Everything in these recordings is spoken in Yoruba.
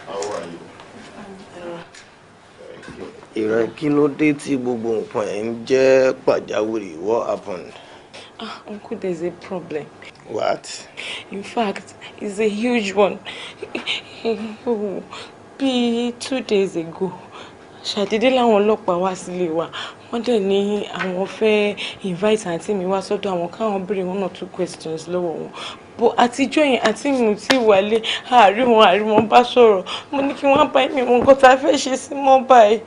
How are you? Ìrẹ́, kí ló dé tí gbogbo nǹkan ẹ̀ ń jẹ́ pàjáwìrì? What happened? Ah, uncle, there's a problem. What? In fact, it's a huge one. Bí 2 days ago, ṣàdédé làwọn ọlọ́pàá wá sílé wa. Wọ́n dẹ̀ ní àwọn fẹ́ invite àǹtí mi wá sọ́dọ̀ àwọn, káwọn béèrè one or two questions lọ́wọ́ wọn. But àtijọ́ yẹn, àǹtí mi ò tí ì wálé, àárí wọn, àárí wọn bá sọ̀rọ̀. Mo ní kí wọ́n bá mi mọ nǹkan tá a fẹ́ ṣe sí mọ́ báyìí.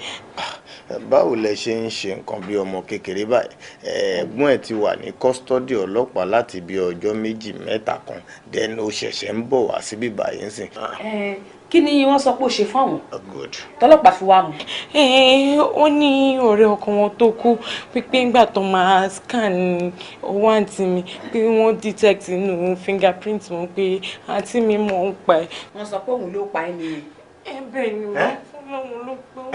Báwo lẹ ṣe ń ṣe nǹkan bí ọmọ kékeré báyìí? Ẹ̀gbọ́n ẹ̀ ti wà ní custody ọlọ́pàá láti bí ọjọ́ 2, 3 kan, then ó ṣẹ̀ṣẹ̀ ń bọ̀ wá síbí báyìí ń sìn. Kí ni wọ́n sọ pé ó ṣe fáwọn Good. tọ́lọ́pàá fi wá mú? Wọ́n ní ọ̀rẹ́ ọkọ wọn tó kú, pípé ńgbà tó máa scan ọwọ́ àǹtí mi, pé wọ́n detect nínú fingerprint wọn pé àǹtí mi mọ̀ ń pa ẹ̀. Wọ́n sọ pé òun ló pa ẹ́ nìyẹn. Ẹ bẹ́ẹ̀ ni, wọ́n fún lọ́wọ́ ló pé wọ́n.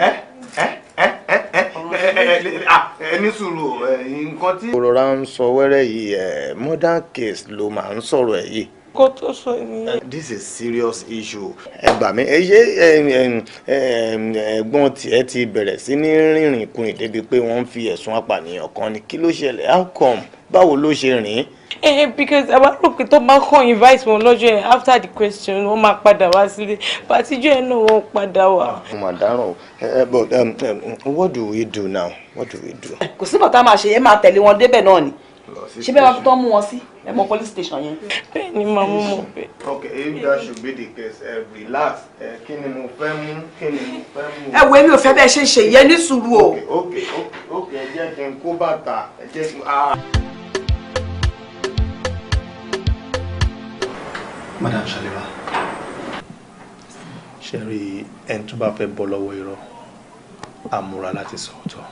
Ẹ ní sùúrù, nǹkan tí. Òrora ń sọ wẹ́rẹ́ yìí, ẹ murder case ló máa ń sọ̀rọ̀ ẹ̀ yìí. Kó tó sọ nìyẹn. This is serious issue. Ẹ gbà mí, ẹ ṣe ẹ̀gbọ́n tiẹ̀ ti bẹ̀rẹ̀ sí ní rìnrìn kùnrin débi pé wọ́n ń fi ẹ̀sùn apànìyàn kan ni. Kí ló ṣẹlẹ̀? How come? Báwo ló ṣe rìn? Because àwa rò pé tó bá kàn invite wọn lọ́jọ́ yẹn, after the question, wọ́n máa padà wá sílé, pàtíjọ́ yẹn náà wọ́n padà wá. Mo mà dáràn o. But what do we do now? What do we do? Kò sí bàtà máa ṣe, ẹ máa tẹ̀lé wọn débẹ̀ náà ni. Ṣé bẹ́ẹ̀ wá tó mú wọn sí ẹ mọ police station yẹn. Bẹ́ẹ̀ ni màá mú mọ̀ bẹ́ẹ̀. Okay, if that should be the case, relax. Kí ni mo fẹ́ mú? Kí ni mo fẹ́ mú? Ẹ wo, èmi ò fẹ́ bẹ́ẹ̀ ṣe ń ṣe ìyẹn, ní sùúrù o. Okay, ẹ jẹ́ kí n kó bàtà, ẹ jẹ́ kí n. Ah. Madam Shalewa, ṣe rí ẹni tó bá fẹ́ bọ́ lọ́wọ́ irọ́, àmúra láti sọ òótọ́.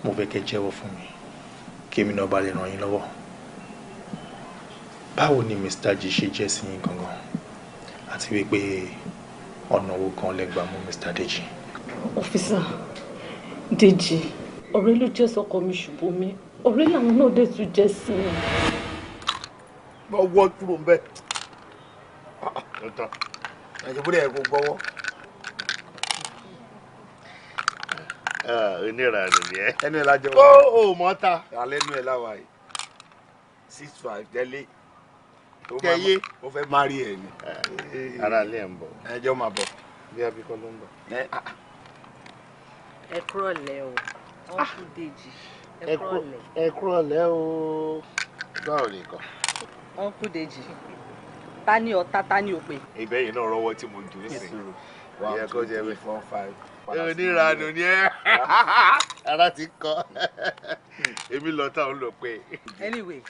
Mo fẹ́ kẹ́ jẹ́wọ́ fún mi, kí èmi náà bá lè ràn yín lọ́wọ́. Báwo ni Mr. G ṣe jẹ́ sí yín gangan, àti wípé ọ̀nà wo gan lẹ gbà mú Mr. Deji? Officer, Dèjì ọ̀rẹ́ ló jẹ́ sọ́kọ mi, ṣùgbọ́n mi ọ̀rẹ́ làwọn náà dẹ̀ tún jẹ́ sí mi. Gbọ́wọ́ kúrò ń bẹ̀. Ẹ̀jẹ̀ bó dẹ̀ kó gbọ́wọ́. Oníranù ni ẹ. Ẹnu ẹ̀ lájọ. Ó ò mọ́ ta. Alẹ́ nu ẹ̀ láwa yìí. 6'5 tẹ́lẹ̀. Tẹ́yé. Ó fẹ́ marry ẹ̀ ni. Ara ilé ẹ̀ ń bọ̀. Ẹjọ́ máa bọ̀. Bí abikọ́ ló ń bọ̀. Ẹ kúrọ̀lẹ́ o, Uncle Dèjì, ẹ kúrọ̀lẹ́. Ẹ kúrọ̀lẹ́ o. Báwo ni nǹkan? Uncle Dèjì, ta ni ọ̀tá, ta ni òpè? Ìbẹ́yìn náà rọwọ́ tí mo jù ú sí. One, two, three, four, five. Oníranù ni ẹ. Ara ti kọ. Èmi lọ táwọn lò pé. Anyway,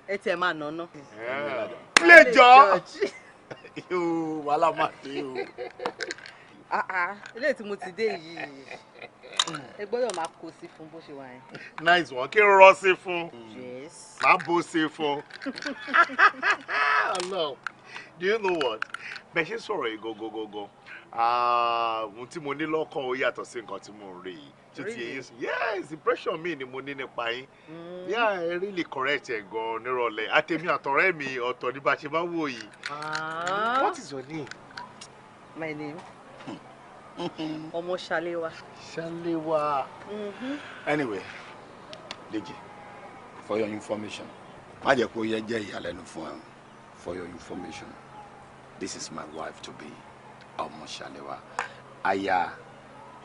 ẹ tiẹ̀ máa nà ná. Play jọ. Yóò wàhálà máa dé o. Ah ah, eléyìí tí mo ti dé yìí, ẹ gbọ́dọ̀ máa kó sí fún bó ṣe wà yẹn. Nice one, kí n rọ sí fún. Yes. Má bó sí fún. Ọlọ́run. Do you know what? Bẹ́ẹ̀ ṣe sọ̀rọ̀ yìí gangan. Ohun tí mo ní lọ́kàn ó yàtọ̀ sí nǹkan tí mo ń rí yìí. Ṣé ti yé yín sí? Yes, impression mi ni mo ní nípa yín. Yeah, ẹ really correct ẹ̀ gan nírọ̀lẹ́. Àtẹ̀mí àtọ̀rẹ́ mi, ọ̀tọ̀ ní bá ṣe máa wò yìí. What is your name? My name? Ọmọ Ṣaléwá. Ṣaléwá. Anyway, Deji, for your information, má jẹ́ kó yẹ jẹ́ ìyàlẹ́nu fún ẹ. For your information, this is my wife to be, Ọmọ Ṣaléwá, aya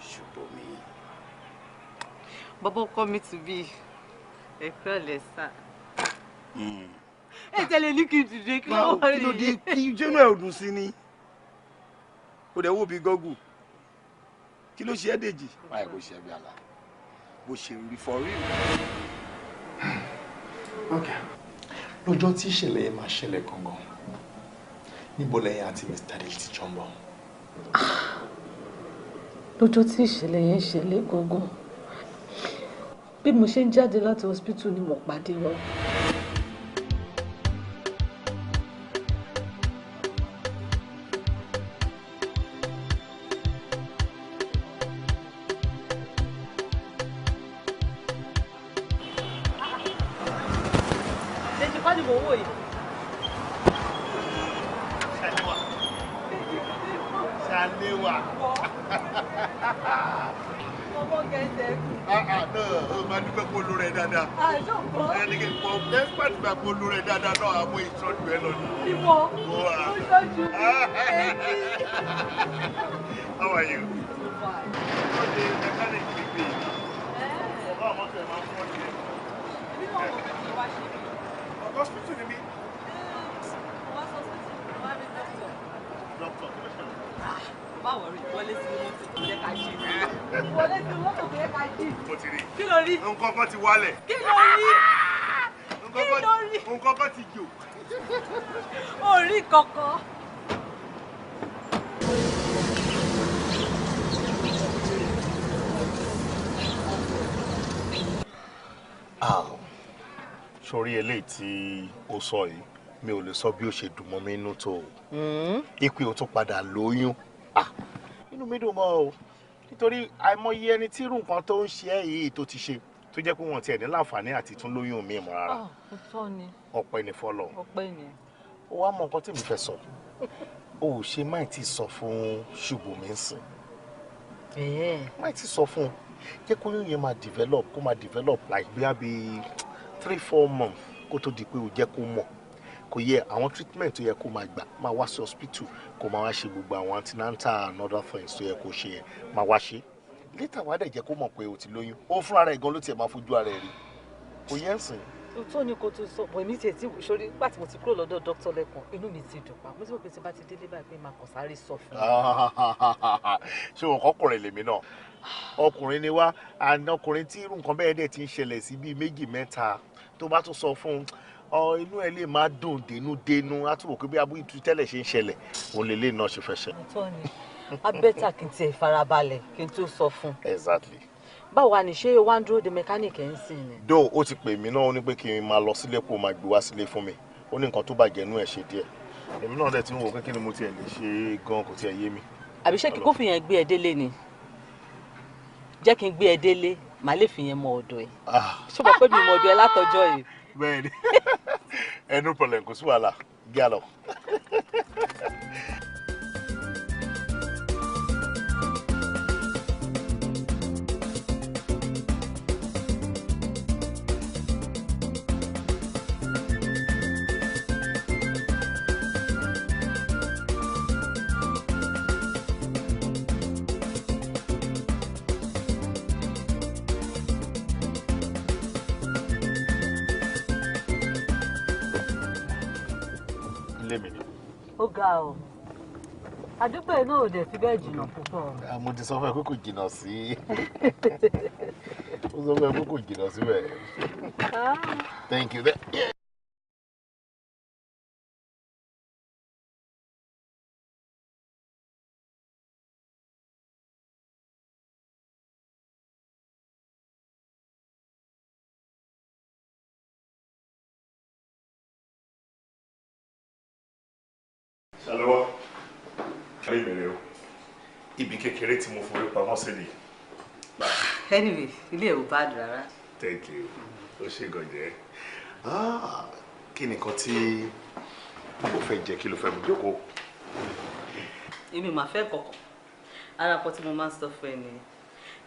Ṣùbọ́mi. Bàbá ọkọ mi to be, ẹ kúrọ̀lẹ́ sà. Ẹ tẹ́lẹ̀ ní kí n dìde, kí ló wà? Kí ló dé? Kí jẹ́nu ẹ̀ ò dùn sí ni? Kò dẹ̀ wò bí gọ́gù. Kí ló ṣe é, Dèjì? Báyìí kò ṣe é bí àlá. Bó ṣe rí for real. Okay. Lọ́jọ́ tí ìṣẹ̀lẹ̀ yẹn máa ṣẹlẹ̀ gangan, níbo lẹ́yìn àti Mr. Deji ti jọ ń bọ̀? Lọ́jọ́ tí ìṣẹ̀lẹ̀ yẹn ṣẹlẹ̀ gangan, bí mo ṣe ń jáde láti hospital ni mo pàdé wọn. Dèjì kọ́ ni mò ń wò yìí. Ṣàléwà. Ọmọ gẹ̀ẹ́sẹ̀ kù. No, o máa dúpẹ́ kó lóore dáadáa. Àṣọ̀gbọ́n. Ẹni kì í pọ̀ despite gba kó lóore dáadáa náà àmọ́ ìtọ́jú ẹ lọ ni. Ìwọ, ó ṣojú mi. How are you? Ọdẹ mechanic mi gbé. Ọba àwọn mọ́tò ẹ̀ máa ń fọ́ ní ẹ̀. Èmi náà mọ̀ pé kí ló wá ṣe mí. Hospital ni mí. Wá sọ hospital, wá rí doctor. Doctor, kí ló ṣẹlẹ̀? Má wọrí, wọlé sí mọ́tò tó yẹ ká jí. Wọlé sí mọ́tò tó yẹ ká jí. Mo ti rí. Kí ló rí? Nǹkan kan ti wálẹ̀. Kí ló rí? Kí ló rí? Nǹkan kan ti jò. O rí kankan. Sórí eléyìí tí ó sọ yìí, mi ò lè sọ bí ó ṣe dùn mọ́ mi inú tó o. Ipe ò tún padà lóyún. Inú mi dùn mọ́ o, nítorí àìmọye ẹni tí irú nǹkan tó ń ṣe ẹ́ yìí tó ti ṣe tó jẹ́ pé wọ́n tiẹ̀ ní láǹfààní àti tún lóyún mi mọ́ rárá. Ọpẹ́ ni fọ́lọ́run. Ọpẹ́ ni. Ó wá mọ nǹkan tí mi fẹ́ sọ. O ò ṣe máì tí sọ fún Ṣùbọ́mi ń sìn. Máì tí sọ fún un. Jẹ́ kó yún yẹn máa develop, kó máa develop like bí i 3-4 months kó tó di pé o jẹ́ kó mọ̀. Kò yẹ àwọn treatment tó yẹ kó máa gbà, máa wá sí hospital, kó máa wá ṣe gbogbo àwọn antenatal and other things tó yẹ kó ṣe yẹn, máa wá ṣe. Later wàá dẹ̀ jẹ́ kó mọ̀ pé o ti lóyún. Ó fúnra rẹ̀ gan ló tiẹ̀ máa fojú ara ẹ̀ rí. Kò yẹ ń sìn. Òótọ́ ni kò tó sọ, bọ̀ èmi tiẹ̀ tí sórí nígbà tí mo ti kúrò lọ́dọ̀ dókítà lẹ́kàn, inú mi ti dùn pa. Mo ti rò pé tí bá ti délé báyìí pé màá kàn sáré sọ fún un. Ṣé o kọ́kùnrin lèmi náà? Ọkùnrin ni wá, and ọkùnrin tí irú nǹkan bẹ́ẹ̀ dẹ̀ ti ń ṣẹlẹ̀ sí bíi 2, 3 tó bá tún sọ fún un, inú ẹ lè máa dùn dénúdénú, á tún wò pé bí abúlé tu tẹ́lẹ̀ ṣe ń ṣẹlẹ̀, òun lè lè náà ṣe fẹ́ ṣe. Òótọ́ ni, á bẹ́tà kí n tiẹ̀ farabalẹ̀ kí n tó sọ fún un. Exactly. Báwo wá ni ṣé wá ń dúró de mechanic ẹ̀ ń sìn ni? Dó ó ti pè mí náà, ó ní pé kí n máa lọ sílé kó máa gbé wá sílé fún mi. Ó ní nǹkan tó bàjẹ́ inú ẹ̀ ṣe díẹ̀. Èmi náà dẹ̀ ti ń wò pé kí ni mo tiẹ̀ lè ṣe gan, kò tiẹ̀ yé mi. Àbí ṣé kí kó fi yẹn gbé ẹ délé ni? Jẹ́ kí n gbé ẹ délé, màá lè fi yẹn mọ ọ̀dọ̀ ẹ̀. Ṣé o mọ̀ pé mi mọ ọ̀dọ̀ ẹ látọjọ́ yìí? Bẹ́ẹ̀ni, ẹ no problem, kò sí wàhálà, gbé a lọ. Ó ga o, àdúgbò náà ò dẹ̀ fi bẹ́ẹ̀ jìnnà púpọ̀. Mo ti sọ fún ẹ pé kò jìnnà sí. Mo sọ fún ẹ pé kò jìnnà síbẹ̀. Thank you. Ṣàlọ́wọ́, rí mi rè o, ibi kékeré tí mo forí pamọ́ sí ni. Anyway, ilé ẹ̀ ò bad rárá. Thank you, ó ṣe gànjẹ́. Kí ni nǹkan tí o fẹ́ jẹ, kí ló fẹ́ mu? Jókòó. Èmi mà fẹ́ kọ̀kọ̀, ara kan tí mo máa ń sọ fún ẹ nìyẹn.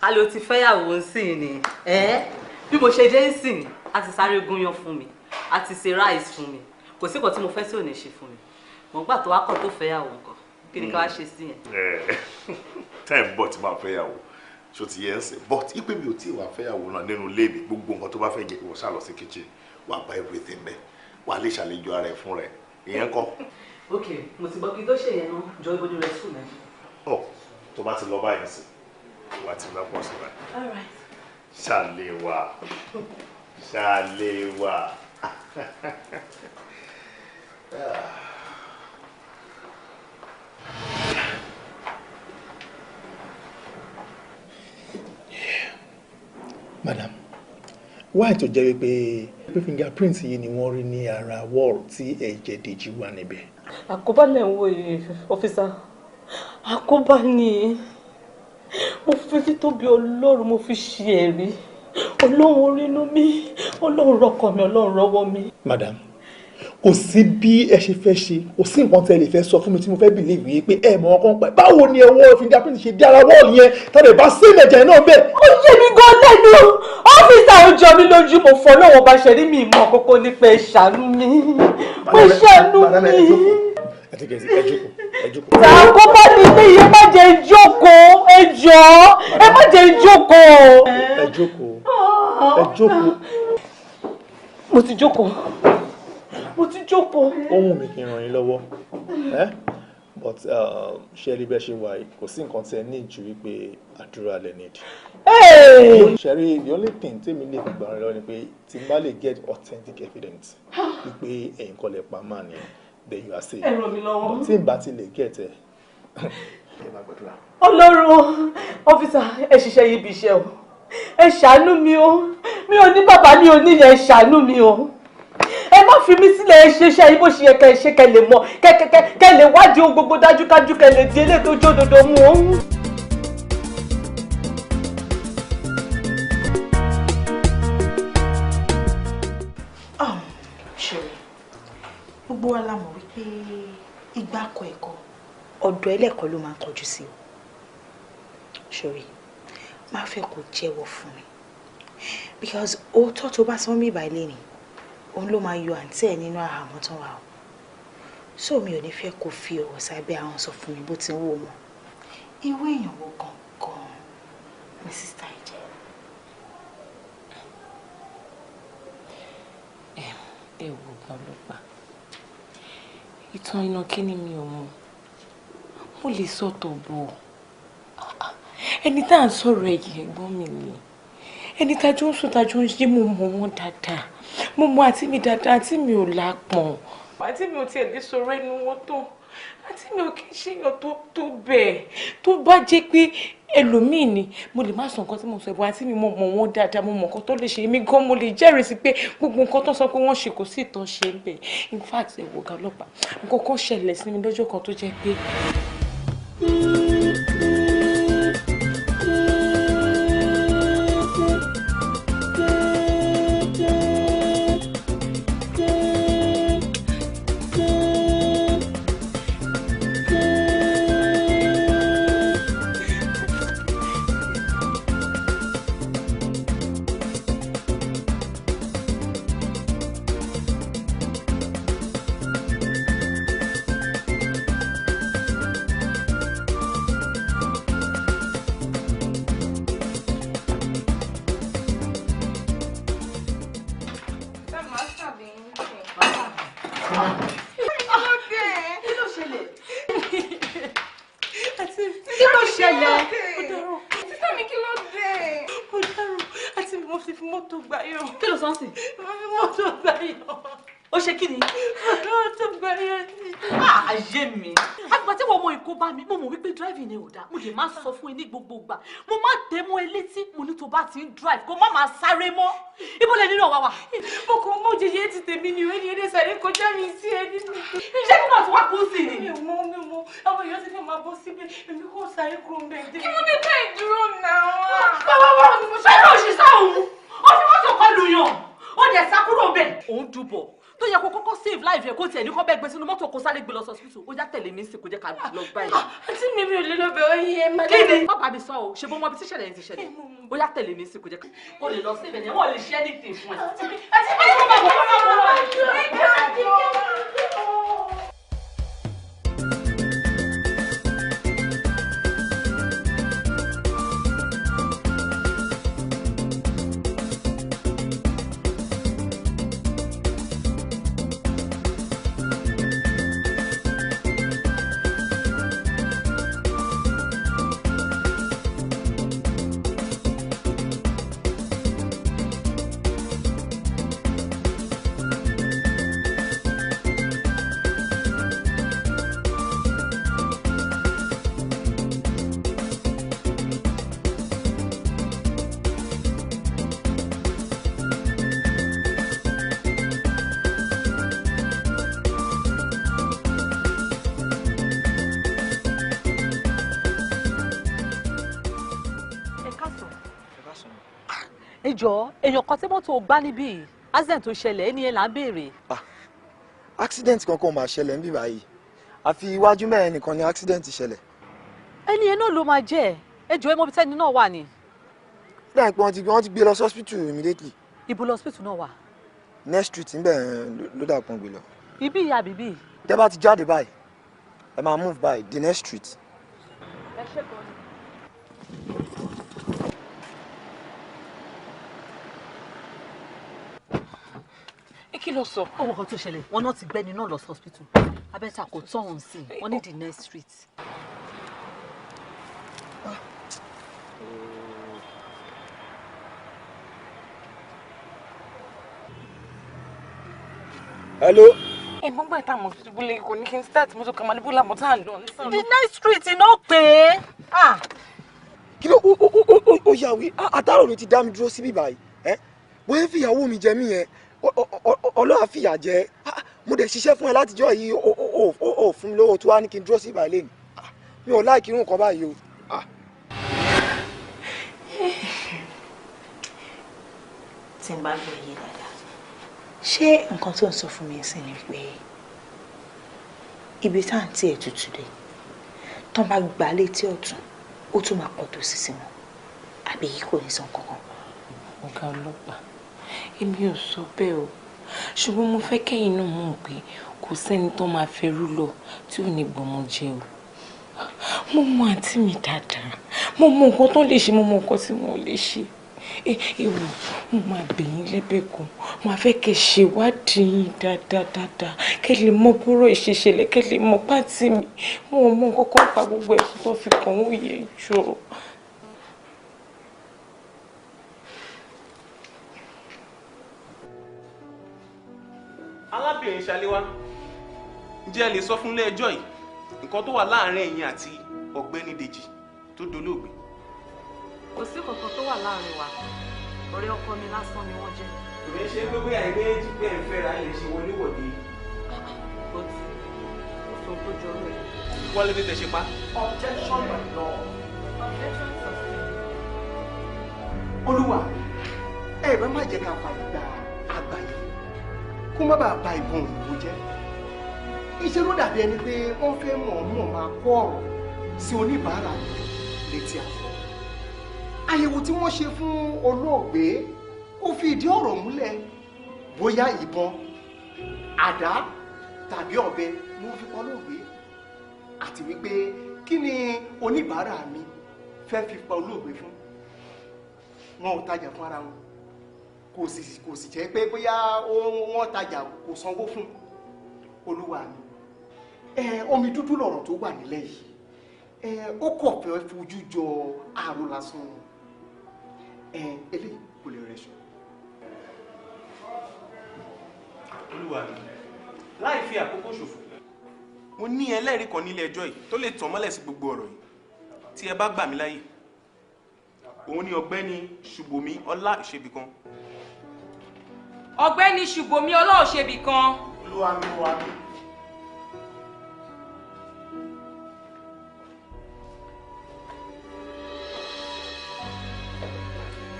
Ká ló ti fẹ́yàwó ń sìn ni. Bí mo ṣe dé ń sìn, a ti sáré gúnyán fún mi, a ti ṣe rice fún mi, kò sí nǹkan tí mo fẹ́ tí ò ní ṣe fún mi. Mo gbà tó wá kọ̀ tó fẹ́yàwó nǹkan, kí ni ká wá ṣe sí yẹn? Time bọ̀ tí máa fẹ́yàwó, ṣó ti yẹ ń sìn, but ipe mi ò tí ì wá fẹ́yàwó náà nínú ilé mi, gbogbo nǹkan tó bá fẹ́ jẹ, ìwọ ṣá lọ sí kitchen, wàá bá everything bẹ́ẹ̀, wàá lè ṣàlejò ara ẹ̀ fún rẹ̀, ìyẹn kọ́. Ok, mo ti gbọ́ kí n tó ṣe yẹn náà, jọ ibo ni rẹ̀ sùn mẹ́. Ọ tó bá ti lọ báyìí sí, wàá ti lọ pọ̀ sí báyìí. All right. Ṣàlèwà, ṣàlèwà. Madam, why tó jẹ́ wípé fingerprint yìí ni wọ́n rí ní ara wall tí ẹ̀jẹ̀ Dèjì wà níbẹ̀? Àkóbá lẹ̀ ń wò yìí, ọ́físà. Àkóbá ni. Mo fi títóbi Ọlọ́run, mo fi ṣe ẹ̀rí. Ọlọ́run orí inú mi, Ọlọ́run rọkàn mi, Ọlọ́run rọwọ́ mi. Madam, Kò sí bí ẹ ṣe fẹ́ ṣe, kò sí nǹkan tẹ́ lè fẹ́ sọ fún mi tí mo fẹ́ believe yìí pé ẹ mọ̀ ọkàn pẹ̀. Báwo ni ẹwọ́ fingerprint ṣe dé ara wọ́ọ̀lù yẹn tàbí bá sí ìmẹ̀jẹ̀ náà bẹ́ẹ̀? Ó yé mi gan lẹ́nu. Ọ́fíìsà ò jọ mí lójú, mo fọ́ lọ́wọ́ bá ṣe rí mi ìmọ̀ kókó nípa ẹ ṣàánú mi. Mo ṣàánú mi. Ẹ jókòó, ẹ jókòó. Àkóbá ni ilé yìí, ẹ má jẹ́ jókòó, ẹ jọ̀ọ́, ẹ má jẹ́ jókòó. Ẹ jókòó, ẹ jókòó. Mo ti jókòó. Mo ti jókòó. Ó wù mí kí n ràn yín lọ́wọ́, but ṣe rí bẹ́ẹ̀ ṣe wà yìí, kò sí nǹkan tí ẹ ní ju wípé àdúrà lẹ need. Ṣe rí, the only thing tèmi lè fi gbà ràn lọ́wọ́ ni pé tí n bá lè get authentic evidence wípé ẹ̀yin kọ́ lẹ pa máa nìyẹn, then you are safe. Ẹ ràn mí lọ́wọ́. Tí n bá ti lè get ẹ, ẹ máa gbàdúrà. Ọlọ́run, ọ́fíìsà, ẹ ṣiṣẹ́ yìí bí iṣẹ́ o, ẹ ṣàánú mi o, mi ò ní bàbá, mi ò ní ìyá, ẹ ṣàánú mi o, ẹ má fi mí sílẹ̀, ẹ ṣe iṣẹ́ yìí bó ṣe yẹ kẹ́ ẹ ṣe, kẹ́ lè mọ̀, kẹ́ lè wádìí ohun gbogbo dájúdájú, kẹ́ lè di eléyìí tó jódodo mú o. Ṣeré, gbogbo wa la mọ̀ wípé igbá kọ ẹ̀kọ́ ọ̀dọ̀ ẹlẹ́kọ̀ọ́ ló máa ń kọjú sí o. Ṣeré, má fẹ́ kó jẹ́wọ́ fún mi, because òótọ́ tó bá sọ mí ìbàlẹ̀ ni òun ló máa yọ àǹtí ẹ̀ nínú àhámọ́ tán wà o. So mi ò ní fẹ́ kó fi ọ̀rọ̀ sábẹ́ ahọ́n sọ fún mi bó ti ń wò mọ́. Irú èèyàn wo gangan ni sísá ẹ̀ jẹ́? Ẹ wò ọ̀gá ọlọ́pàá, ìtàn iná kí ni mi ò mọ̀, mo lè sọ̀tọ̀ bọ̀. Ẹni tá à ń sọ̀rọ̀ ẹ̀yìn ẹ̀gbọ́n mi ni, ẹni tájọ́ ń sùn tájọ́ ń jí, mo mọ̀ wọ́n dáadáa, mo mọ̀ àǹtí mi dáadáa, àǹtí mi ò lápọ̀n, àǹtí mi ò tiẹ̀ lè sọ̀rọ̀ ẹnu wọn tán, àǹtí mi ò kí ń ṣèyàn tó bẹ́ẹ̀. Tó bá jẹ́ pé ẹlòmíì ni, mo lè má sọ nǹkan tí mo sọ ẹ̀bùn. Àǹtí mi, mo mọ̀ wọ́n dáadáa, mo mọ̀ nǹkan tó lè ṣe. Èmi gan mo lè jẹ́rìí sí pé gbogbo nǹkan tó sọ pé wọ́n ṣe kò sí ìtàn ṣe ń bẹ̀. In fact, ẹ wò ọ̀gá ọlọ́pàá, nǹkan kan ṣẹlẹ̀ sí mi lọ́jọ́ kan tó jẹ́ pé. Mo lè máa sọ fún ẹ ní gbogbo ìgbà, mo máa tẹ̀ mọ́ ẹ létí, mo ní tó bá ti ń drive kó má máa sáré mọ́. Ibo lè nínú ọ̀wá wa. Mo kàn mọ jẹjẹ ti tèmi ni ẹni ẹni sáré kọjá mi sí ẹni mi. Ṣé kí wọ́n ti wá kú sí ni. Mi ò mọ, mi ò mọ, àwọn èèyàn ti fẹ́ máa bọ́ síbẹ̀, èmi kò sáré kúrò ń bẹ̀. Kí ló dé tẹ́ ìdúró náà? Báwo báwo ni mo ṣe é òṣìṣẹ́ òun? Ó fi mọ́tò kọlù yàn, ó dẹ̀ sá kúrò bẹ̀. Òun dùbọ̀ tó yẹ kó kọ́kọ́ save life ẹ̀, kó tiẹ̀ ní kó bẹ́ẹ̀ gbé sínú mọ́tò kó sáré gbé lọ hospital. Ó já tẹ̀lé mi sí, kó jẹ́ ká lọ gbá ẹ̀. Àǹtí mi, mi ò lè lọ bẹ̀ ọ́ yẹ má. Kí ni má bàa mi sọ o, ṣe bó mọ ibi tí ìṣẹ̀lẹ̀ yẹn ti ṣẹlẹ̀. Ó yá tẹ̀lé mi sí, kó jẹ́ kó lè lọ sí ibẹ̀ yẹn, wọ́n lè ṣe anything fún ẹ. Àǹtí mi, mi ò lè lọ. Ẹ jọ̀ọ́, èèyàn kan tí mọ́tò gbá níbí accident tó ṣẹlẹ̀, ẹni yẹn là ń béèrè. Accident kankan máa ṣẹlẹ̀ níbí báyìí. Àfi iwájú mẹ́rin nìkan ni accident ṣẹlẹ̀. Ẹni yẹn náà ló máa jẹ́ ẹ jọ̀ọ́, ẹ mọ ibi tẹ́ni náà wà ni. Láì pé wọ́n ti gbé lọ sí hospital immediately. Ibo lọ hospital náà wà? Next street níbẹ̀ ló dà pọ́n gbé lọ. Ibi ìyá bíbí. Tẹ́ bá ti jáde báyìí, ẹ máa move by the next street. Ẹ ṣe gan ni. Kí ló sọ? Ó wọ́n kan tó ṣẹlẹ̀, wọn náà ti gbẹ́ni náà lọ sí hospital. Abẹ́ta kò tọ̀hún sí i, wọ́n ní the next street. Hello. Ẹ mọ gbà táwọn ìbúlẹ̀ kò ní kí n start mọ́tò kan máa ní búlà mọ́tò à ń lọ. The next street iná pé. Kí ló ó yà wí? Àtàrò ló ti dá mi dúró síbí báyìí. Bóyá fìyàwó mi jẹ mí yẹn, Ọlọ́run fìyà jẹ. Mo dẹ̀ ṣiṣẹ́ fún ẹ látijọ́ yìí, ó fún mi lówó tó wá ní kí n dúró síbí báyìí lẹ́nu. Mi ò láìkí irú nǹkan báyìí o. Tí n bá gbọ́ yé dáadáa, ṣé nǹkan tó ń sọ fún mi sí ni pé ibi tá à ń tí ẹ̀ tutù dé, tán bá gbà létí ọ̀tún, ó tún máa pọ̀ tó sì sí wọn, àbí kò ní san kankan? Ọ̀gá ọlọ́pàá, èmi ò sọ bẹ́ẹ̀ o, ṣùgbọ́n mo fẹ́ kẹ́yìn náà mọ̀ pé kò sẹ́ni tó máa fẹ́rú lọ tí ò ní gbọ́mọ jẹ o. Mo mọ àǹtí mi dáadáa, mo mọ nǹkan tó lè ṣe, mo mọ nǹkan tí wọn ò lè ṣe. Ewu, mo máa bẹ̀ yín lẹ́bẹ̀ kan, mo máa fẹ́ kẹ́ ṣèwádìí yín dáadáa, kẹ́ lè mọ bọ́rọ̀ ìṣẹ̀ṣẹlẹ̀, kẹ́ lè mọ pàtì mi. Mo ò mọ nǹkan kan pa gbogbo ẹ̀sùn tó fi kàn wọ́n yẹn jọ. Arábìnrin Ṣaléwá, ǹjẹ́ ẹ lè sọ fún ilé ẹjọ́ yìí nǹkan tó wà láàárín ẹ̀yin àti ọ̀gbẹ́ni Dèjì tó dolóògbé? Kò sí kankan tó wà láàrin wa, ọ̀rẹ́ ọkọ mi lásán ni wọ́n jẹ́. Kò ní ṣe pé bóyá ilé méjì pé ẹ̀ ń fẹ́ra lè ṣe wọléwọ̀de. Ó ti ó sọ tó jọ rẹ̀. Wọ́n lè tètè ṣe pa. Objection, my lord. Objection sustained. Olúwa, ẹ bá má jẹ́ ká fàyè gba àgbà yìí kó má bàa ba ìbọn òyìnbó jẹ́. Iṣẹ́ ló dàbí ẹni pé wọ́n fẹ́ mọ̀ọ́mọ̀ máa kó ọ̀rọ̀ sí oníbàárà létí àfọ̀. Àyẹ̀wò tí wọ́n ṣe fún olóògbé ó fi ìdí ọ̀rọ̀ múlẹ̀, bóyá ìbọn, àdá tàbí ọ̀bẹ ni wọ́n fi pa olóògbé, àti wípé kí ni oníbàárà mi fẹ́ fi pa olóògbé fún. Wọn ò tajà fún ara wọn, kò sì jẹ́ pé bóyá wọ́n tajà kò sanwó fún. Olúwa mi, omi dúdú lọ̀rọ̀ tó wà nílẹ̀ yìí, ó kọ̀ fẹ́ fojú jọ àrò lásán ni. Eléyìí kò lè rẹ̀ sọ. Olúwa mi, láì fi àkókò ṣòfò, mo ní ẹlẹ́rìí kan nílé ẹjọ́ yìí tó lè tàn mọ́lẹ̀ sí gbogbo ọ̀rọ̀ yìí tí ẹ bá gbà mí láyè. Òun ni ọ̀gbẹ́ni Ṣùbòmí Ọlá Ìṣebìkan. Ọ̀gbẹ́ni Ṣùbòmí Ọlá Ìṣebìkan. Olúwa mi wà mí.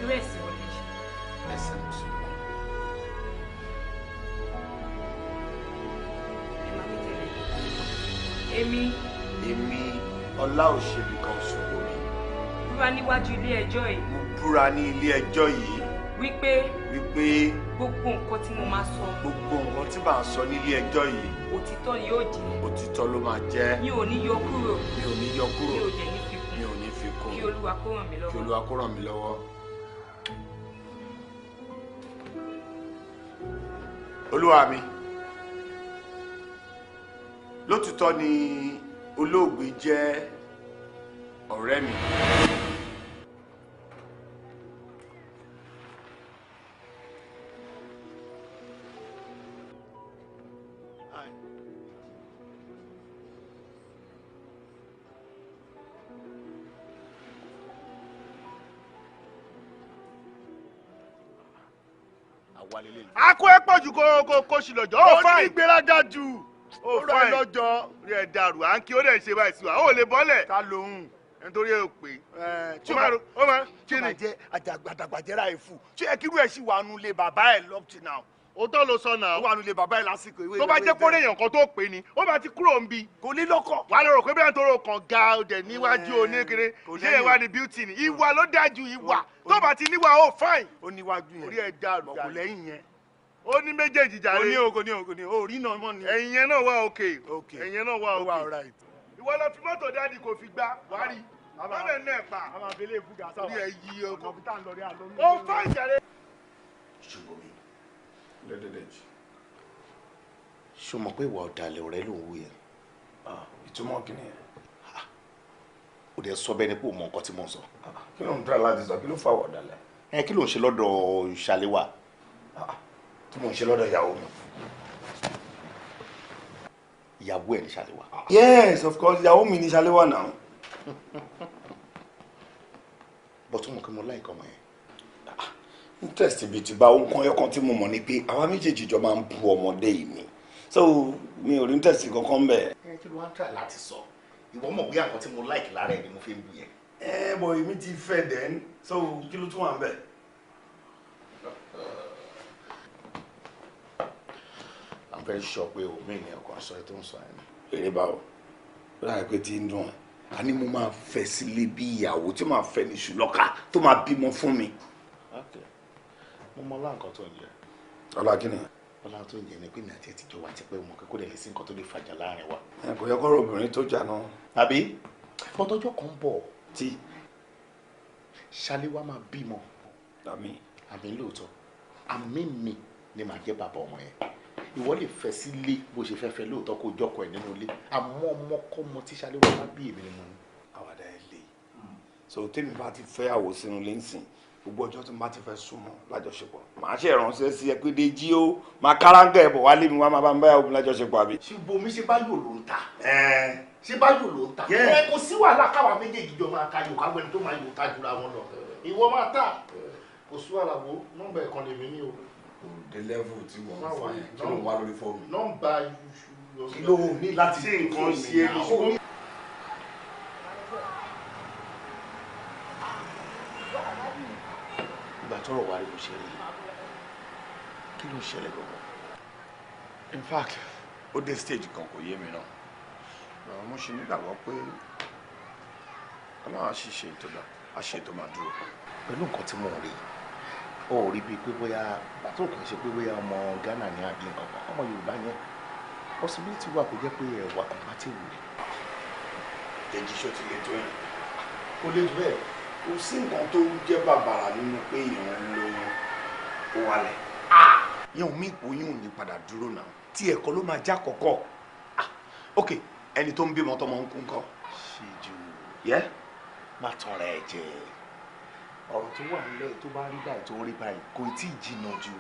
Irú ẹ̀sìn wo lẹ ṣe? Ẹ̀sìn Mùsùlùmí. Ẹ máa wí tẹ̀lé. Èmi. Èmi Ọlá Òṣèbìkan Ṣùbòmí. Búra níwájú ilé ẹjọ́ yìí. Mo búra ní ilé ẹjọ́ yìí. Wípé. Wípé. Gbogbo nǹkan tí mo máa sọ. Gbogbo nǹkan tí màá sọ nílé ẹjọ́ yìí. Òtítọ́ ni yóò jẹ́. Òtítọ́ ló máa jẹ́. Mi ò ní yọ kúrò. Mi ò ní yọ kúrò. Mi ò dẹ̀ ní fi kún. Mi ò ní fi kún. Kí Olúwa kó ràn mí lọ́wọ́. Kí Olúwa kó ràn mí lọ́wọ́. Olúwa mi, lótìtọ́ ni olóògbé jẹ́ ọ̀rẹ́ mi. Akó ẹ pọ̀ jù kó sì lọ́jọ́. Ó fáìn. Ó ní gbéraga jù. Ó fáìn lọ́jọ́. Rí ẹ dàrú, à ń kí ó dẹ̀ ṣe báyìí sí wa. Ó lè bọ́lẹ̀. Ta lòun? Nítorí ẹ ò pé. Tí o máa jẹ́ àdàgbàjẹ́ra ẹ̀fù. Ṣé ẹ kírú ẹ̀ sì wà nulẹ̀ bàbá ẹ̀ up till now? Òótọ́ ló sọ náà. Ó wà nílé bàbá ẹ̀ lásìkò ìwé. Tó bá jẹ́ kó réèyàn kan tó pè ní, ó bá ti kúrò ń bi. Kò ní lọ́kọ̀. Wà á lọ rò pé bí wọ́n tó kàn ga ọdẹ níwájú oníkiri. Ṣé ìwà ni beauty ni? Ìwà ló dájú ìwà. Tó bá ti níwà ó fine. Ó níwájú yẹn. Orí ẹ̀ dàrú. Kò lẹ́yìn yẹn. Ó ní méjèèjì jàre. Ó ní o, kò ní o, kò ní o. Orí náà mọ́ ni. Ẹ̀yìn yẹn náà wà òkè. Okay. Ẹ̀yìn yẹn náà wà Ó wà òkè. alright. Ìwọ lọ fi mọ́tò dáàdì kò fi gbá. Wàá rí. Bábẹ̀ náà pa. A máa fi ilé ìfúgà sáwà. Orí ẹ̀ yí ọkọ̀. Ọ̀nà bí tá à ń lọ rí àlọ́ mi. Ó fine jàre. Ṣùgbọ́n mi. Lẹ́dẹ̀dẹ̀jì. Ṣó mọ̀ pé ìwà ọ̀dàlẹ̀ ọ̀rẹ́ ló ń wú yẹn? Ìtumọ̀ kí nìyẹn? Ó dẹ̀ sọ bẹ́ẹ̀ ni pé o mọ nǹkan tí mò ń sọ. Kí ló ń dúrà láti sọ? Kí ló fà wọ̀ ọ̀dàlẹ̀? Ẹ kí ló ń ṣe lọ́dọ̀ Ṣàléwà? Tí mò ń ṣe lọ́dọ̀ ìyàwó mi. Ìyàwó ẹ̀ ní Ṣàléwà. Yes, of course, ìyàwó mi ní Ṣàléwà náà. Bọ́tún mọ̀ kí mo láìka ọmọ yẹn. Interest ibi tí bá ohun kan ẹyọkan tí mo mọ̀ ni pé àwa méjèèjì jọ máa ń bu ọmọdé yìí ni. So mi ò rí interest kankan bẹ́ẹ̀. Ẹ kí ló wá ń tà láti sọ? Ìwọ mọ̀ bóyá nǹkan tí mo like lára ẹ̀ ni mo fi ń bu yẹn. Ẹ bọ̀ èmi ti fẹ́ then, so kí ló tún wà ń bẹ̀? I'm very sure pé o mi ní ọkàn sọ ẹ tó ń sọ ẹ ní. Èrè báwo? Ó dàbí pé tí ń dùn ẹ̀. A ní mo máa fẹ́ sílé bí ìyàwó tí màá fẹ́ ní ṣùlọ́kà tó máa bímọ fún mi. Okay. Mo mọ ọlá nǹkan tó ń jẹ. Ọlá kí ni? Ọlá tó ń jẹ ni pé mi àti ẹ ti jọ wà tipẹ́ mọ̀ kí kò dẹ̀ lè sí nǹkan tó lè fàjà láàrin wa. Ẹ kò yẹ kọ́rọ̀ obìnrin tó jà náà. Àbí? Bọ́tọ́jọ́ kan bọ̀ Tí Ṣaléwá máa bímọ. Àmín. Àmín lóòótọ́. Àmín mi ni màá jẹ́ bàbá ọmọ yẹn. Ìwọ lè fẹ́ sílé bó ṣe fẹ́ fẹ́ lóòótọ́ kó jọkọ ẹ̀ nínú ilé. Àmọ́ ọmọkọ́mọ tí Ṣaléwá bá bí èmi ni mo ní. Àwàdà ẹ lè. So tèmi bá ti fẹ́ àwò sínú ilé ńsìn, gbogbo ọjọ́ tí mo bá ti fẹ́ súnmọ́ lájọṣepọ̀. Màá ṣe ìránṣẹ́ sí ẹ pé Déjì ó máa káráǹgà ẹ̀ bọ̀ wálé mi wá máa bá ń báyàwó mi lájọṣepọ̀ àbí. Ṣùgbọ́n mi ṣe báyò ló ń ta. Ẹ Ṣé báyò ló ń ta? Yeah. Ẹ kò sí wàhálà káwa méjèèjì jọ máa ta yòó káwọn ẹni tó máa yòó ta jura wọn lọ. Ìwọ máa ta. Kò sí wàhálà wo nọ́mbà ẹ̀kan lèmi ní o. The level tí wọ́n Má ń wà fún yẹn kí ló ń wá lórí fóònù. Nọ́mbà Kí ló ní láti Ṣé nǹkan ṣe é ní ṣùgbọ́n. Ìgbà tọ́rọ̀ wá rí bó ṣe rí. Kí ló ń ṣẹlẹ̀ gbọ̀ngàn? In fact, ó dé stage kan kò yé mi náà. Bàbá mo ṣe nígbàgbọ́ pé Ọlọ́run á ṣì ṣe ètò náà, á ṣe ètò máa dúró. Pẹ̀lú nǹkan tí mò ń rí, ó rí bíi pé bóyá bàtò kì í ṣe pé bóyá ọmọ Ghana ní àbí nǹkan kan, ọmọ Yorùbá yẹn. Possibility wà kó jẹ́ pé ẹ wà compatible. Dèjì ṣó ti le tó yẹn. Kò lè jù bẹ́ẹ̀. Kò sí nǹkan tó jẹ́ bàbàrà nínú pé èèyàn ń lóyún ó wálẹ̀. Yẹn ò mí ìpòyún ò ní padà dúró náà. Tí ẹ̀kọ́ ló máa já kọ̀kọ́. Ok, ẹni tó ń bímọ tọmọ ń kú ńkọ́. Ṣé jù Yẹ́. má tanra ẹ jẹ. Ọ̀rọ̀ tó wà nílẹ̀ tó bá rí báyìí tó rí báyìí kò tí ì jìnnà jù.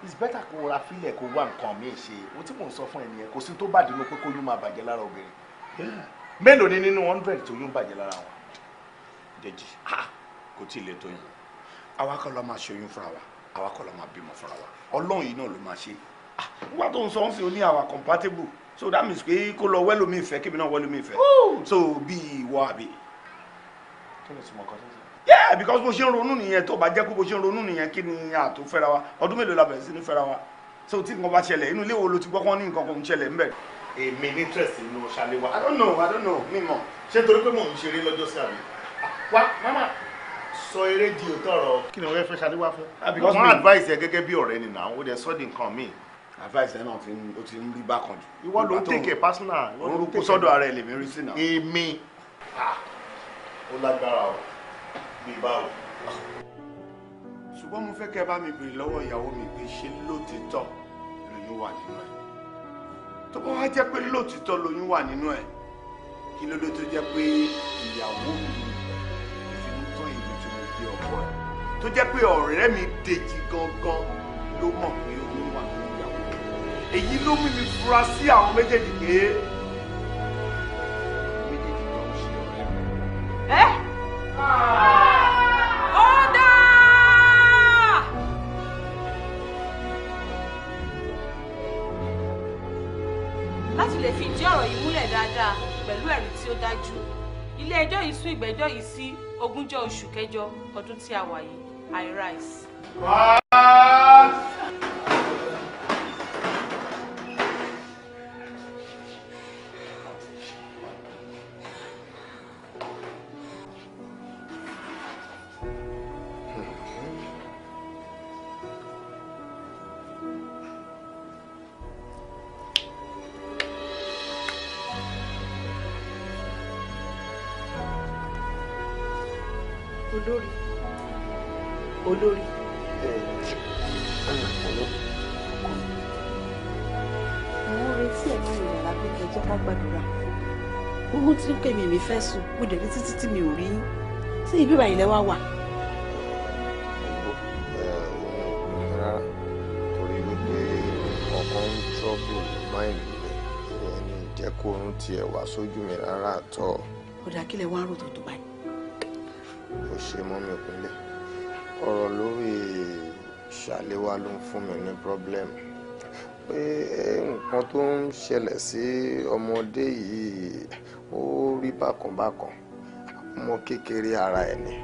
It's better kó ra fílẹ̀ kó wá nǹkan míì ṣe. Ohun tí mò ń sọ fún ẹ nìyẹn, kò sí tó bá dínú pé kóyún máa bàjẹ́ lára obìnrin. Mélòó ni nínú 100 tóyún bàjẹ́ lára wọn? Dèjì, kò tí ì le tó yẹn. Àwa kọ́ ló máa ṣoyún fúnra wa, àwa kọ́ ló máa bímọ fúnra wa. Ọlọ́run yìí náà ló máa ṣe. Nígbà tó ń sọ ń sìn ó ní àwa compatible. So that means pé kó lọ wẹ́lómi ìfẹ́ kébì náà wẹ́lómi ìfẹ́. So bí ìwọ àbí. Kí ni ìtumọ̀ kan tó ń sọ? Yeah, because bó ṣe ń ronú nìyẹn, tó bá jẹ́ pé bó ṣe ń ronú nìyẹn, kí ni àtò fẹ́ra wa? Ọdún mélòó la bẹ̀rẹ̀ sí ní fẹ́ra wa? So tí nǹkan bá ṣẹlẹ̀, inú ilé wo ló ti gbọ́ kán ní nǹkan kan ń ṣẹlẹ̀ ńbẹ̀? Èmi ní interest nínú Ṣaléwá. I don't know, I don't know, mi mọ̀. Ṣé nítorí pé mò ń ṣeré lọ́jọ́ sí àbí? Wá máma sọ eré di òótọ́ ọ̀rọ̀. Kí ni wọ́n fẹ́ Ṣaléwá fún? Because Wọ́n mi- advice ẹ gẹ́gẹ́ bí ọ̀rẹ́ ni náà, ó dẹ̀ sọ́ di nǹkan míì. Advice ẹ náà ti ń ó ti ń rí bákan jù. Ìwọ ló ń take it personal. Ìwọ ló ń Orúkọ take it. sọ́dọ̀ ara ẹ lèmi rí sí náà. Èmi. Ó lágbára o. Bí báwo? Ṣùgbọ́n mo fẹ́ kẹ́ ẹ bá mi béèrè lọ́wọ́ ìyàwó mi pé ṣé lótìtọ́ lóyún wà nínú ẹ̀. Tó bá wá jẹ́ pé lótìtọ́ lóyún wà nínú ẹ̀, kí ló dé tó jẹ́ pé ìyàwó mi ìfinú tán èmi tí mo jẹ́ ọkọ ẹ̀? Tó jẹ́ pé ọ̀rẹ́ mi Dèjì gangan ló mọ̀ pé oyún wà nínú ìyàwó mi. Èyí ló mú mi fura sí àwọn méjèèjì pé méjèèjì jọ ń ṣe ọ̀rẹ́ mi. Ẹ́ Order! Láti lè fi ìdí ọ̀rọ̀ yìí múlẹ̀ dáadáa pẹ̀lú ẹ̀rí tí ó dájú, ilé ẹjọ́ yìí sún ìgbẹ́jọ́ yìí sí ogúnjọ́ oṣù kẹjọ ọdún tí a wà yìí. I rise. What? Olórí, olórí. Mo ń retí ẹ̀ nínú yàrá pé kẹ́ jẹ́ ká gbàdúrà. Ogun tí ń pè mí mi fẹ́ sùn, mo dẹ̀ rí títí tí mi ò rí yín. Tí ibi ìbàyìí lẹ wá wà. Rárá, torí wípé ọkàn ń trouble mind mi, ìyẹn ni ò jẹ́ kó oorun tiẹ̀ wá sójú mi rárá àtọ́. Ó dà, kí lẹ wá ń rò tó tó báyìí? Ó ṣe mọ́ mi kúnlẹ̀. Ọ̀rọ̀ lórí Ṣàléwá ló ń fún mi ní problem, pé nǹkan tó ń ṣẹlẹ̀ sí ọmọdé yìí ó rí bákan bákan. Ọmọ kékeré ara ẹ̀ ni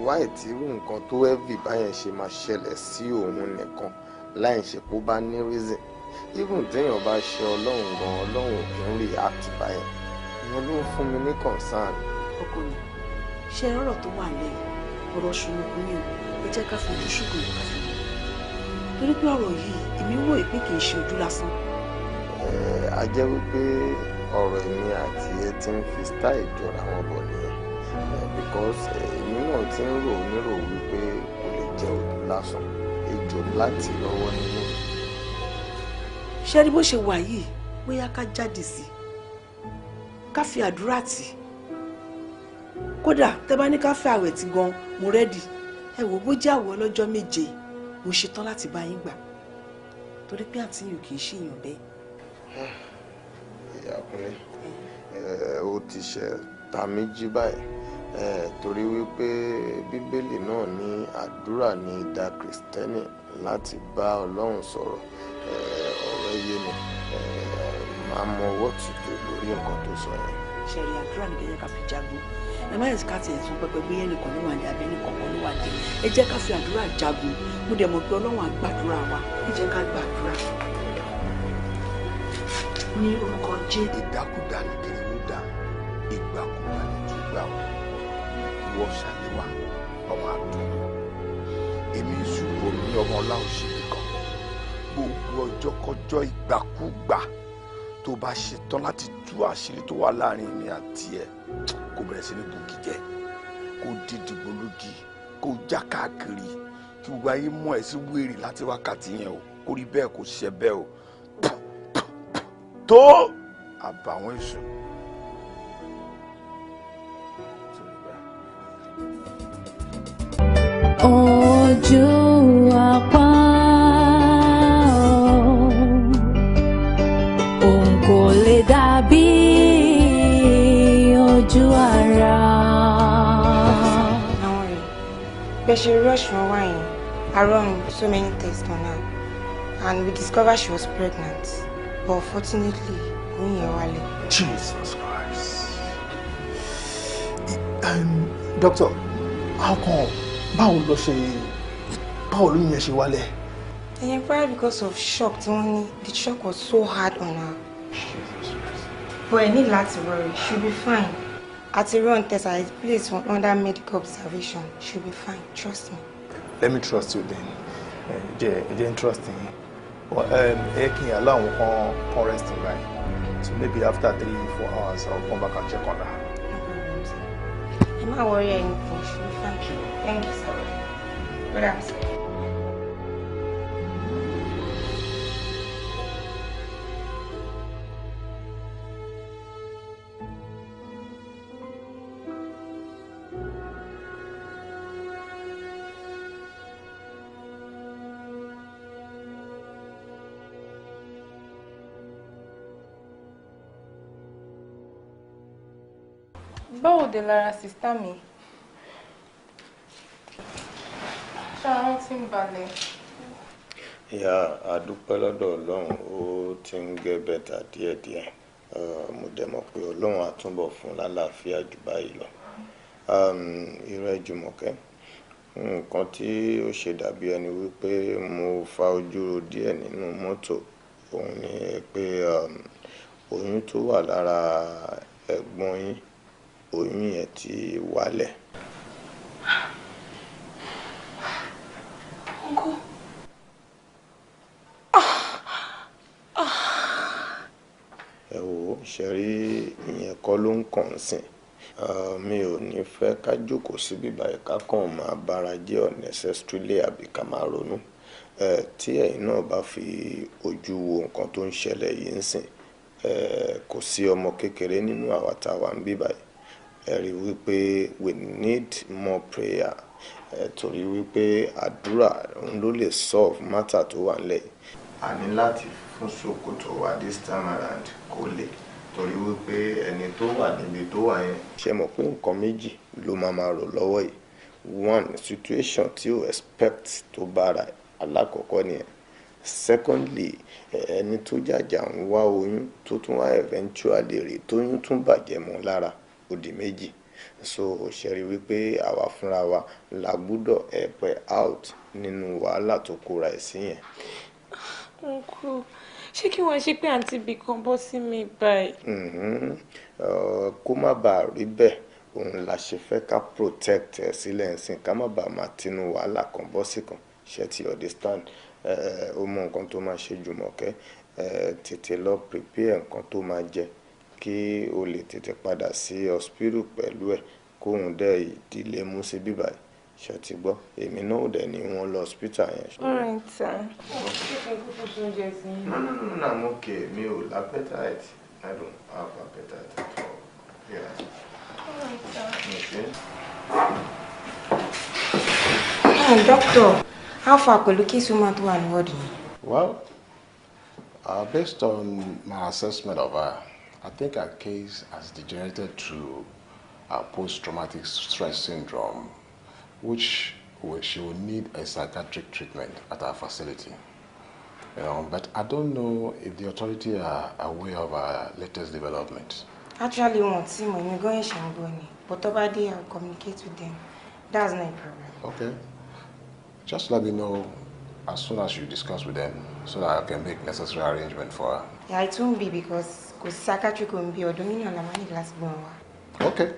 wáì tí irú nǹkan tó heavy báyẹn ṣe máa ṣẹlẹ̀ sí òun nìkan láì ṣe pé ó bá ní reason. Even téèyàn bá ṣe Ọlọ́run gan, Ọlọ́run ò kí ń react báyẹn. Ìyẹn ló ń fún mi ní concern. Ọkọ mi, ṣe ọ̀rọ̀ tó wà lẹ́yìn ọ̀rọ̀ ṣùnùkùn ni o. Ẹ jẹ́ ká fojú ṣùgbọ́n ká fi wò, torí pé ọ̀rọ̀ yìí èmi wò pé kì í ṣe ojú lásán. A jẹ́ wípé ọ̀rọ̀ èmi àti ẹ ti ń fi style jọra wọn bọ̀ nìyẹn, because èmi náà ti ń rò nírò wípé kò lè jẹ́ ojú lásán, ejò láti lọ́wọ́ nínú. Ṣé rí bó ṣe wà yìí, bóyá ká jáde sí i, ká fi àdúrà tì í. Kódà tẹ́ bá ní ká fẹ́ àwẹ̀ tí gan, mo ready. Ẹ wò bó jẹ́ àwọ̀ ọlọ́jọ́ 7, mo ṣetán láti bá yín gbà, torí pé àǹtí yìí ò kì í ṣèyàn bẹ́ẹ̀. Ìyá Kúnlé, ó ti ṣe ta méjì báyìí, torí wípé Bíbélì náà ní àdúrà ní idà Kìrìsìtẹ́nì láti bá Ọlọ́run sọ̀rọ̀. Ọ̀rọ̀ yé mi, máa mọ what to do lórí nǹkan tó sọ yẹn. Ṣẹ̀rí, àdúrà ní kẹ́jẹ́ ká fi jagun. Ẹ má yẹ ká tiẹ̀ tún pẹpẹ gbé ẹnìkan ló wà ní abẹ́ ẹnìkan kan ló wà ní. Ẹ jẹ́ ká fi àdúrà jagun. Mo dẹ̀ mọ̀ pé Ọlọ́run á gbàdúrà wa. Ẹ jẹ́ ká gbàdúrà. Ní orúkọ Jésù. Ìdákúdá ni kìnìún dá, ìgbàkúgbà ni túgbà ó. Ìwọ Ṣàléwá ọmọ àdùn. Èmi ìṣubú mi ọmọ ọlá òṣèlú kan. Gbogbo ọjọ́kọjọ́ ìgbàkúgbà tó bá ṣetán láti tú àṣírí tó wà láàrin mi àti ẹ, kó bẹ̀rẹ̀ sí ní bugi jẹ, kó di dìgbòlugi, kó já káàkiri, kí gbogbo ayé mọ̀ ẹ́ sí wèrè láti wákàtí yẹn o. Kó rí bẹ́ẹ̀, kó ṣe bẹ́ẹ̀ o. Tó àbàwọ́n èṣù. Ojú apá òun kò lè dàbí ojú ara. Àwọn rẹ̀ bẹ́ẹ̀ ṣe rush wọn wá yẹn, I run so many tests on her and we discovered she was pregnant, but unfortunately oyún yẹn wálẹ̀. Jesus Christ. Doctor, how come? Báwo ló ṣe, báwo ló yẹn ṣe wálẹ̀? Ẹ̀yẹn probably because of shock tí wọ́n ní. The shock was so hard on her. But ẹ ní láti worry, she'll be fine. Àti run test at a place for under medical observation. She'll be fine, trust me. Let me trust you then. Jẹ́ jẹ́ trust yín. Ẹ kí n allow àwọn kan rest in line. So maybe after 3-4 hours, I'll come back and check on her. No problem, sir. Ẹ má worry anything, she'll be fine. Thank you, sir. Good afternoon. Báwo dé lára sista mi? Ṣáà wọ́n ti ń balẹ̀? Ìyá, àdúpẹ́ lọ́dọ̀ Ọlọ́run, ó ti ń get better díẹ̀díẹ̀. Mo dẹ̀ mọ̀ pé Ọlọ́run á túnbọ̀ fún lálàáfíà jù báyìí lọ. Ìrẹ́ Jùmọ̀kẹ́, nǹkan tí ó ṣe dàbí ẹni wípé mo fa ojú ro díẹ̀ nínú mọ́tò, òun ni pé oyún tó wà lára ẹ̀gbọ́n yín, oyún yẹn ti wálẹ̀. Uncle. Ẹ wò ó, ṣe rí ìyẹn kọ́ ló ń kàn sìn. Mi ò ní fẹ́ ká jókòó síbí báyìí ká kàn máa bára jẹ́ unnecessarily àbí ká máa ronú. Tí ẹ̀yin náà bá fi ojú wo nǹkan tó ń ṣẹlẹ̀ yìí ń sìn, kò sí ọmọ kékeré nínú àwa tá a wà ń bí báyìí. Ẹ rí wípé we need more prayer, torí wípé àdúrà òun ló lè solve matter tó wà nílẹ̀ yìí. A ní láti fún ṣòkòtò wa this time around kó lè, torí wípé ẹni tó wà níbi tó wà yẹn. Ṣe mọ̀ pé nǹkan méjì ló máa máa rò lọ́wọ́ yìí? One, situation tí o expect tó bára alákọ̀ọ́kọ́ nìyẹn. Secondly, ẹni tó jàjà ń wá oyún tó tún wá eventually rè tóyún tún bàjẹ́ mọ́ lára, ó di méjì. So ṣe rí wípé àwa fúnra wa la gbúdọ̀ help out nínú wàhálà tó kóra ẹ̀ sí yẹn. Uncle, ṣé kí wọ́n ṣe pé àǹtí bí kan bọ́ sí mi báyìí? Kó má bàa rí bẹ́ẹ̀, òun la ṣe fẹ́ ká protect ẹ̀ sílẹ̀ ńsìn, ká má bàa máa tinú wàhálà kan bọ́ sí kan. Ṣe ti understand? Ó mọ nǹkan tó máa ṣe, Jùmọ̀kẹ́. Tètè lọ prepare nǹkan tó máa jẹ kí o lè tètè padà sí hospital pẹ̀lú ẹ̀, kóun dẹ̀ ìdílé mú sí bíbáyìí. Ṣe ti gbọ́? Èmi náà ò dẹ̀ ní wọ́n lọ hospital yẹn. All right, sir. Ṣé kí n kúkú tún jẹ sí i? No, I'm okay. Mi ò l'appetite. I don't have appetite at all. Yeah. All right, sir. Okay. Ah, doctor, how far pẹ̀lú case woman tó wà ní ward yẹn? Well, based on my assessment of her, I think her case has degenerated to post-traumatic stress syndrome, which she will need a psychiatric treatment at our facility. But I don't know if the authority are aware of our latest development. Actually, wọn tí mo èmi gan ṣe ń gbọ́ ni, but tó bá dé, I will communicate with them. That's not a problem. Okay. Just let me know as soon as you discuss with them so that I can make necessary arrangement for her. Yeah, it won't be because kò sí psychiatric home bí ọdún mílíọ̀nù la máa ní láti gbọ́n wa. Okay.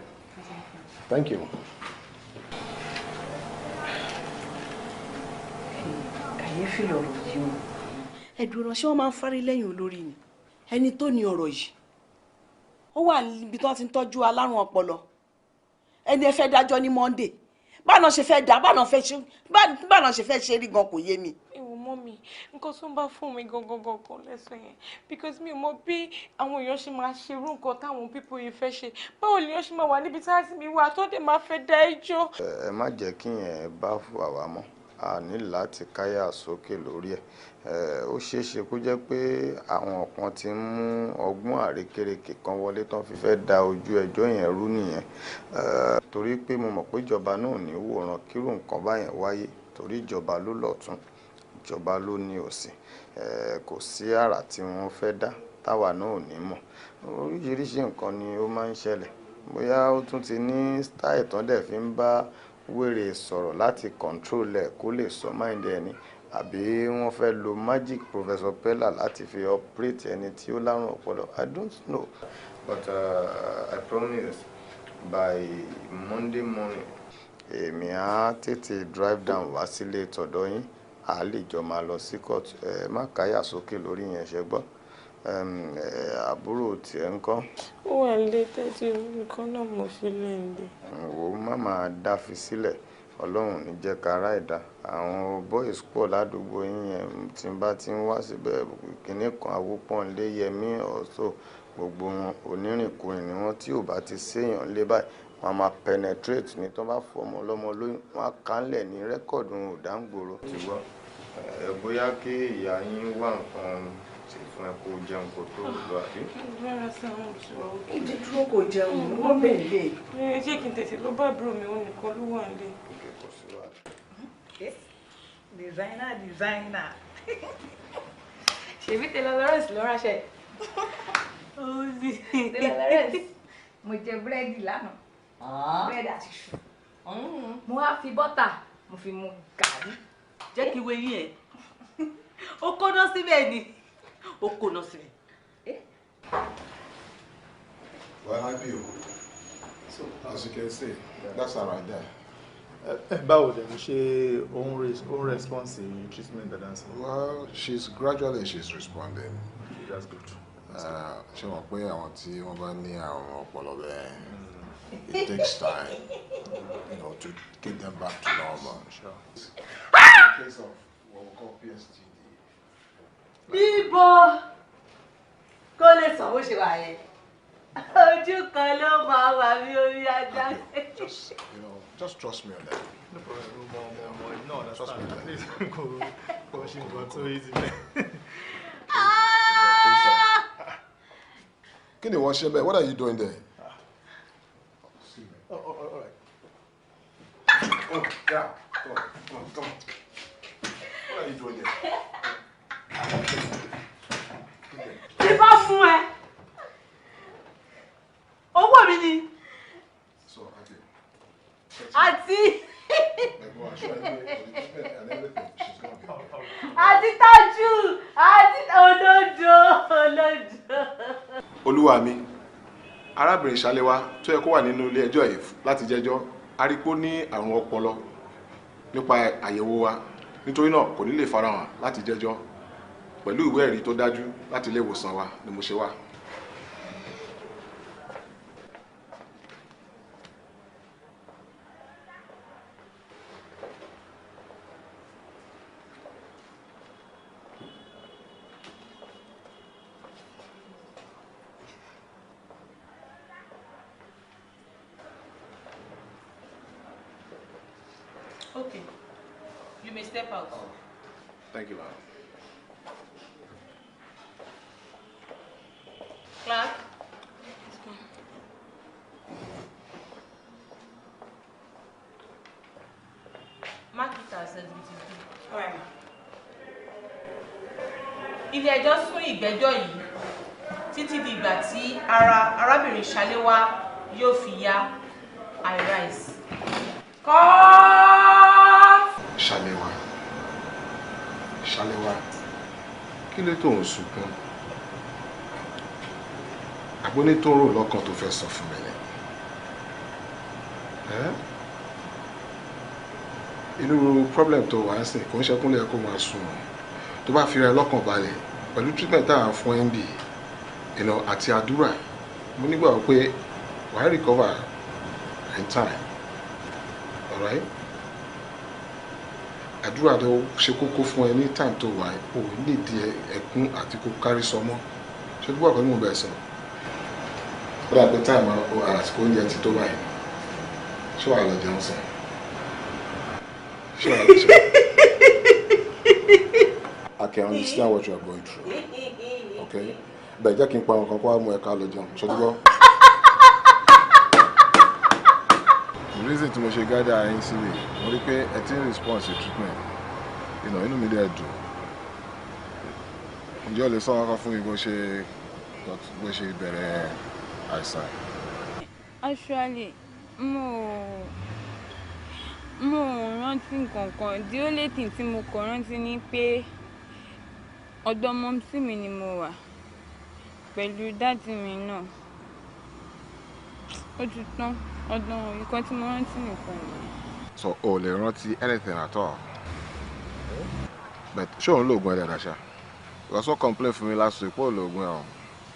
Thank you. Kàyéfì lọ̀rọ̀ yìí o. Ẹ̀dùn ránṣẹ́ wọn máa ń fárí lẹ́yìn olórí ni. Ẹni tó ní ọ̀rọ̀ yìí, ó wà níbi tí wọ́n ti ń tọ́jú alárùn ọpọlọ. Ẹni ẹ fẹ́ dájọ́ ní Monday, báwọn ṣe fẹ́ dá, báwọn ṣe fẹ́ ṣe rí gan kò yé mi. Ewu mọ́ mi, nǹkan tó ń bá fún mi gangan gangan lẹ́sọ̀ yẹn, because mi ò mọ bí àwọn èèyàn ṣe máa ṣe irú nǹkan táwọn people yìí fẹ́ ṣe. Báwo lèèyàn ṣe máa wà níbi tí àǹtí mi wà tó dé máa fẹ́ dá ẹjọ́? Ẹ má jẹ́ kí yẹn bá fún àwa mọ́. A ní láti káyà sókè lórí ẹ̀. Ó ṣeé ṣe kó jẹ́ pé àwọn kan ti ń mú ọgbọ́n àrékérekè kan wọlé tán fi fẹ́ da ojú ẹjọ́ yẹn rú nìyẹn, torí pé mo mọ̀ pé ìjọba náà ní wòran kírú nǹkan báyẹn wáyé, torí ìjọba ló lọ́tún, ìjọba ló ní òsì. Kò sí àrà tí wọ́n fẹ́ dá táwa náà ò ní mọ̀. Oríṣiríṣi nǹkan ni ó máa ń ṣẹlẹ̀. Bóyá ó tún ti ní style tán dẹ̀ fi ń bá wèrè sọ̀rọ̀ láti control ẹ̀ kó lè sọ mind ẹni, àbí wọ́n fẹ́ lo magic Professor Pella láti fi operate ẹni tí ó lárùn ọpọlọ. I don't know, but I promise by Monday morning èmi á tètè drive down wá sílé tọ̀dọ̀ yín, à lè jọ máa lọ sí court. Ẹ má káyà sókè lórí yẹn, ṣe gbọ́? Àbúrò tiẹ̀ ń kọ́? Ó wà lé tẹ́jú nǹkan náà mo fi lẹ́ǹdẹ̀. Wò ó, má máa dá fi sílẹ̀. Ọlọ́run ní jẹ́ ká ra ẹ̀dá. Àwọn boys pọ̀ ládùúgbò yín yẹn. Tí n bá ti ń wá síbẹ̀, kinní kan awúpọ̀nlé Yẹmí ọ̀ṣọ́, gbogbo wọn onírìnkùnrin ni wọ́n. Tí ò bá ti séèyàn lé báyìí, wọ́n á máa penetrate ní tó bá fọmọ ọlọ́mọ lóyún, wọ́n á kánlẹ̀ ní record wọn ò dáńgbòrò. Ti gbọ́? Ẹ bóyá kí ìyá yín wá nǹkan ṣe fún ẹ kó jẹun kó tó lọ, àbí? Rárá sí, àwọn òṣùwà òkè. Ìdí dúró kò jẹun, wọ́n bẹ̀ lé. Ẹ jẹ́ kí n tètè lọ bá àbúrò mi, òun nìkan ló wà nílé. Kò sí wàhálà. Designer, designer. Ṣèbí Taylor Lawrence ló ránṣẹ́. Taylor Lawrence, mo jẹ búrẹ́dì lánàá. Búrẹ́dì àti iṣu. Mo wá fi bọ́tà, mo fi mu gàrí. Jẹ́ kí wo eyín ẹ̀. Ó kóná síbẹ̀ ni. Ó kóná síbẹ̀. Well, I do. So, as you can see, that's all right there. Báwo dẹ̀ ni, ṣé òun response sí treatment dada sí? Well, she's responding. That's good. Ṣé wọ́n pé àwọn tí wọ́n bá ní àrùn ọpọlọ bẹ́ẹ̀, it takes time, to get them back to normal. Sure. In case of what we call PSTD. Bíbo kó lè sọ bó ṣe wà yẹn. Ojú kan ló máa wà bí orí ajá. Just trust me on that. No problem. Mo no understand. Trust me on that. At least kò ṣe nǹkan tó easy bẹ́ẹ̀. Kí ni wọ́n ṣe bẹ́ẹ̀? What are you doing there? Oh, all right. Oh, yeah. Come on, come on, come on. What are you doing there? Tí bá fún ẹ, owó mi ni. So, okay. Àti. Àti Tájù, àti olódo, olódo. Olúwa mi, arábìnrin Ṣaléwá tó yẹ kó wà nínú ilé ẹjọ́ yìí láti jẹ́jọ́, a rí pé ó ní àrùn ọpọlọ nípa àyẹ̀wò wa, nítorí náà kò ní lè farahàn láti jẹ́jọ́ pẹ̀lú ìwé ẹ̀rí tó dájú láti ilé ìwòsàn wa ni mo ṣe wá. Okay, you may step out. Thank you, ma'am. Clark. Mark it as exhibit B. All right. Ilé ẹjọ́ sún ìgbẹ́jọ́ yìí títí di ìgbà tí ara arábìnrin Ṣaléwá yóò fi yá. I rise. Cut! Ṣaléwá, Ṣaléwá, kí ló tó ń sunkún? Àbóní tó ń rò lọ́kàn tó fẹ́ sọ fún mi ni. Inú problem tó wà ń sìn kò ń ṣẹkúnlẹ̀ kó máa sùn. Tó bá fi ra ẹ lọ́kàn balẹ̀ pẹ̀lú treatment tá à ń fún MB, àti àdúrà, mo nígbàgbọ́ pé wàá recover in time. Alright? Àdúrà tó ṣe kókó fún ẹ ní time tó wà ò nídìí ẹkún àti kó kárí sọmọ. Ṣé tó bá kọ́ ní mo bẹ̀ sọ? Ó dà pé time àsìkò oúnjẹ ti tó báyìí. Ṣé wàá lọ jẹun sàn? Ṣé wàá lọ jẹun? I can understand what you are going through. Okay? Bẹ́ẹ̀ jẹ́ kí n pa àwọn kan kó wá mú ẹ ká lọ jẹun. Ṣé tó gbọ́? The reason tí mo ṣe gather yín sílẹ̀, mo rí pé ẹ ti ń response to treatment. Inú mi dẹ̀ dùn. Ǹjẹ́ o lè sọ ọkọ fún mi bó ṣe bẹ̀rẹ̀ àìsàn? Actually, mo rántí nǹkankan. The only thing tí mo kàn rántí ni pé ọ̀dọ̀ mọ́mísì mi ni mo wà pẹ̀lú dáàdì mi náà. Ó ti tán. Ọdún nǹkan tí mo rántí nìkan nìyẹn. So o lè rántí anything at all. But ṣé òun lóògùn ẹ dáadáa ṣá? Because wọ́n complain fún mi last week pé òun lóògùn ẹ o.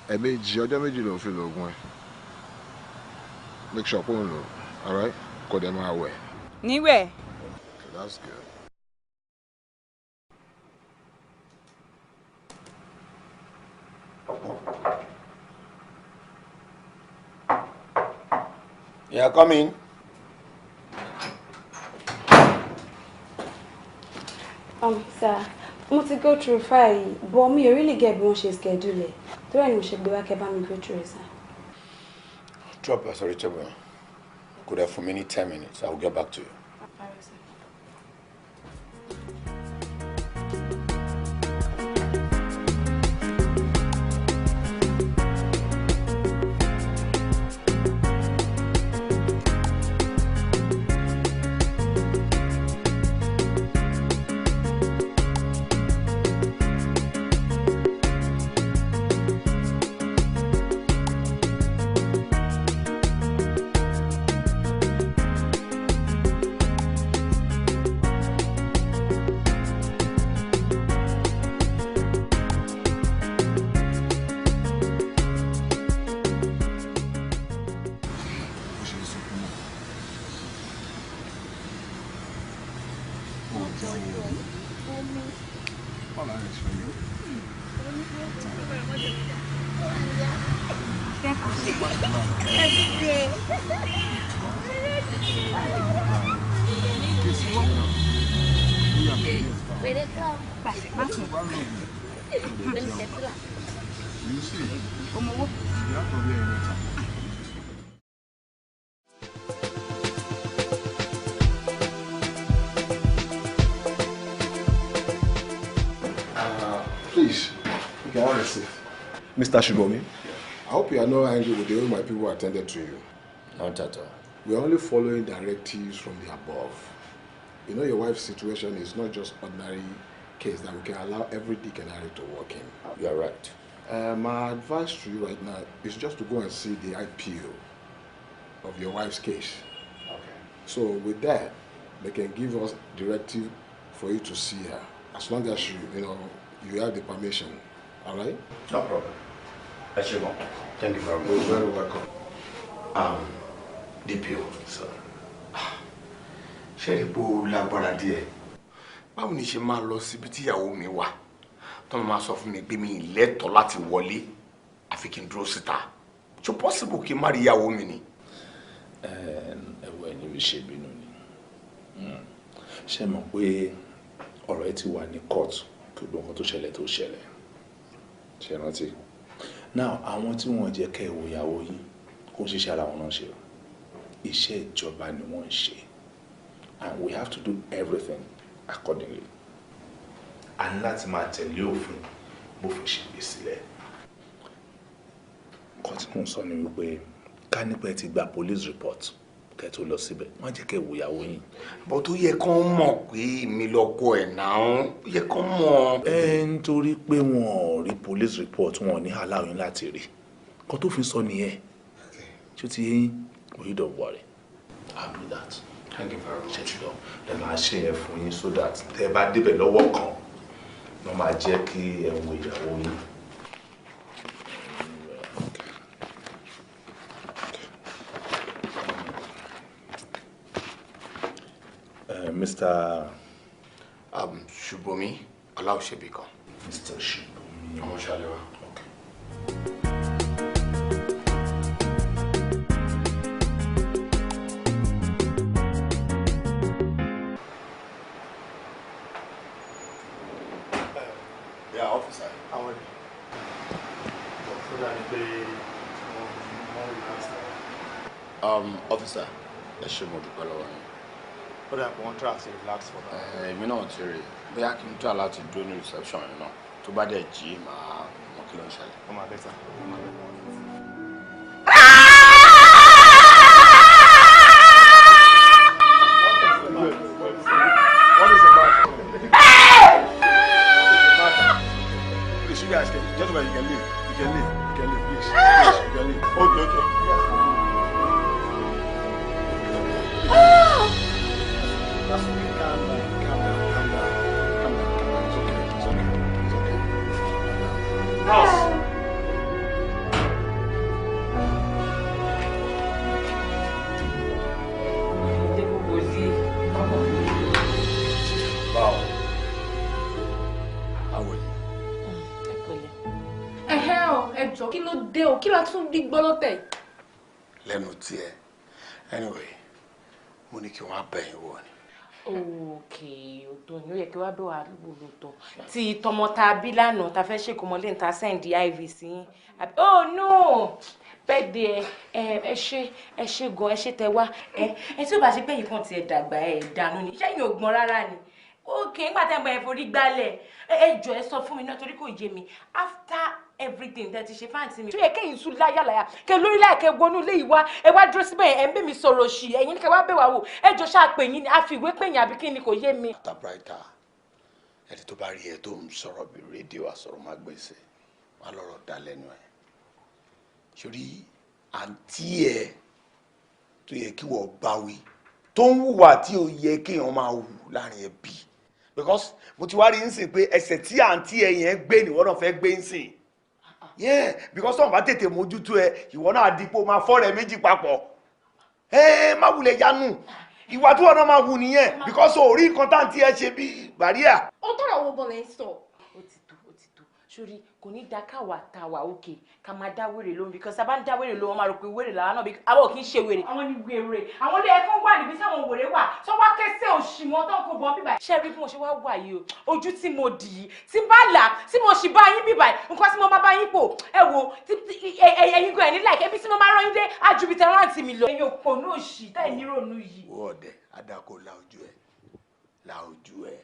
Ẹ̀ẹ̀mejì ọjọ́ méjì lòun fi lóògùn ẹ. Make sure pé òun lò, alright? Kò dẹ̀ máa wẹ̀. Níwẹ̀. Okay, that's good. Yeah, come in. Sir, mo ti go through file, but mi ò really get bí wọ́n ṣe schedule ẹ̀. Torí ẹ̀ ni mo ṣe gbé wá kẹ́ bá mi go through ẹ̀, sir. Drop us sorry, table. Could have for me 10 minutes. I will get back to you. All right, sir. You see, you have to be anytime. Please, you can have a seat. Mr. Shubomi, I hope you are not angry with the way my people attended to you. Not at all. We are only following directives from the above. You know, your wife's situation is not just ordinary case that we can allow every Dick and Harry to walk in. You are right. My advice to you right now is just to go and see the IPO of your wife's case. Okay. So with that, they can give us directive for you to see her, as long as you have the permission. All right? No problem. Thank you very much. You're very welcome. DPO, sir. Ṣé rí pé ó lágbára díẹ̀? Báwo ni ṣe máa lọ síbi tí ìyàwó mi wà? Tó máa sọ fún mi pé mi lẹ́tọ̀ọ́ láti wọlé àfi kí n dúró síta. Ṣé possible kí n má rí ìyàwó mi ni? Ẹ̀wọ̀ ẹni rí ṣe bínú ni. Ṣé mọ̀ pé ọ̀rọ̀ ẹ ti wà ní court kí gbogbo nǹkan tó ṣẹlẹ̀ tó ṣẹlẹ̀? Ṣé rántí? Now, àwọn tí wọ́n jẹ́ kẹ́ ẹ wo ìyàwó yín kó ń ṣiṣẹ́ ara wọn náà ṣe o. Iṣẹ́ ìjọba ni wọ́n ń ṣe. And we have to do everything accordingly. A ní láti máa tẹ̀lé òfin bófin ṣe gbé sílẹ̀. Nǹkan tí mò ń sọ ni wípé ká nípa ẹ ti gba police report kẹ́ tó lọ síbẹ̀, wọ́n jẹ́ kẹ́ wo ìyàwó yín. Bọ́ tó yẹ kán mọ̀ pé mi lọ́kọ ẹ̀ náà, ó yẹ kán mọ̀. Ẹ nítorí pé wọn ò rí police report, wọn ò ní allow yín láti rí. Nǹkan tó fi sọ nìyẹn. Ṣé o ti yé yín? But you don't worry. I'll do that. Thank you very much. Ṣé ti lọ? Ẹ máa ṣe yẹn fún yín so that tẹ́ bá débẹ̀ lọ́wọ́ kan, wọ́n máa jẹ́ kí ẹ wo ìyàwó yín. Mr. Shubomi Olaosebikan. Mr. Shubomi. Ọmọ Ṣàlẹ́wà. Okay. Yeah, officer. How are you? Officer, ẹ ṣé mo dúpẹ́ lọ́wọ́ yín. Ó dà pé wọ́n try to relax for that. Èmi náà ti rí i bóyá kí n try láti dúró ní reception yẹn náà tó bá dẹ̀ jí màá mọ kí ló ń ṣẹlẹ̀. Ó máa better. What is the matter? Please, you guys can, gentlemen, you can leave. You can leave. You can leave, please. Please, you can leave. Okay, okay. That's okay. Calm down, calm down, calm down, calm down, calm down. It's okay, it's okay, it's okay. House. Wow. How are you? Ẹ̀hẹ́ o, ẹ jọ̀ọ́ kí ló dé o, kí la tún rí gbọ́ lọ́tẹ̀? Lẹ́nu tiẹ̀. Anyway, mo ní kí wọ́n á bẹ̀yìn wò ni. Okay, òótọ́ ni ó yẹ kí wá bẹ̀ wá wò lóòótọ́. Tí tọmọ tá a bí lánàá ta fẹ́ ṣèkómọlé ń ta send IV sí yín. Oh no! Birthday ẹ ṣé ẹ ṣé gan ẹ ṣé tẹ wá ẹ tí ó bá ṣe pé yìí kan tiẹ̀ dàgbà ẹ dànù ni ṣé yìí ò gbọ́n rárá ni. Okay, nígbà tẹ́ ń bọ̀ ẹ forí gbálẹ̀ ẹ jọ̀ọ́ ẹ sọ fún mi náà torí kò yé mi after everything tẹ́ ti ṣe fáǹtì mi. Tó yẹ kéyìn tún láyàláyà kẹ lórí láì kẹ wọnú ilé yìí wá ẹ wá dúró síbẹ̀ ẹ ń bẹ̀ mí sọ̀rọ̀ òṣì ẹ̀yin kẹ wá bẹ̀ wá wò ẹ jọ ṣáà pè yín ni a fi ìwé pè yín àbí kí ni kò yé mi. Tabraita, ẹni tó bá rí ẹ tó ń sọ̀rọ̀ bí rédíò àsọ̀rọ̀mágbèsè wà lọ́rọ̀ dá lẹ́nu ẹ̀. Sórí àǹtí ẹ tó yẹ kí wọ́n bá wí tó ń hùwà tí ó yẹ kéèyàn máa hù láàrin ẹbí. Because mo ti wá rí nsìn pé ẹsẹ̀ tí àǹtí ẹ yẹn gbé ni ìwọ náà fẹ́ gbé nsìn. Yeah, because tó ń bá tètè mójútó ẹ ìwọ náà dípò máa fọ́rẹ̀ méjì papọ̀. Ẹ má wulẹ̀ yanu ìwà tí wọn náà máa wù nìyẹn because o rí nǹkan táǹtí ẹ ṣe bí bàríà. Ó tọrọ wo bọ̀ lẹ́ ń sọ. Ó ti tó Sórí kò ní da káwa ta wà òkè ká máa dá wèrè lóhùn, because a bá ń dá wèrè lóhùn, wọ́n máa rò pé wèrè làwọn náà bí àwọn ò kì í ṣe wèrè. Àwọn ni wèrè, àwọn ilé ẹ̀kọ́ wà níbi táwọn wèrè wà tó wá kẹsẹ̀ òṣì wọn tó ń kó bọ́ bíbà. Ṣé rí bí mo ṣe wá wà yìí o, ojú tí mo dì í tí n bá là tí mo sì bá yín bíbà nǹkan tí mo máa bá yín pò ẹ wo ẹ̀yin gan ẹ̀ ní láìkẹ́ ibi tí mo máa rán yín dé ájú bíi tẹ̀rán àǹtí mi lọ. Ẹ̀yin òpònú òṣì tẹ́ ẹ̀ nírònú yìí. Wọ́n ọ̀dẹ̀ adako la ojú ẹ̀ la ojú ẹ̀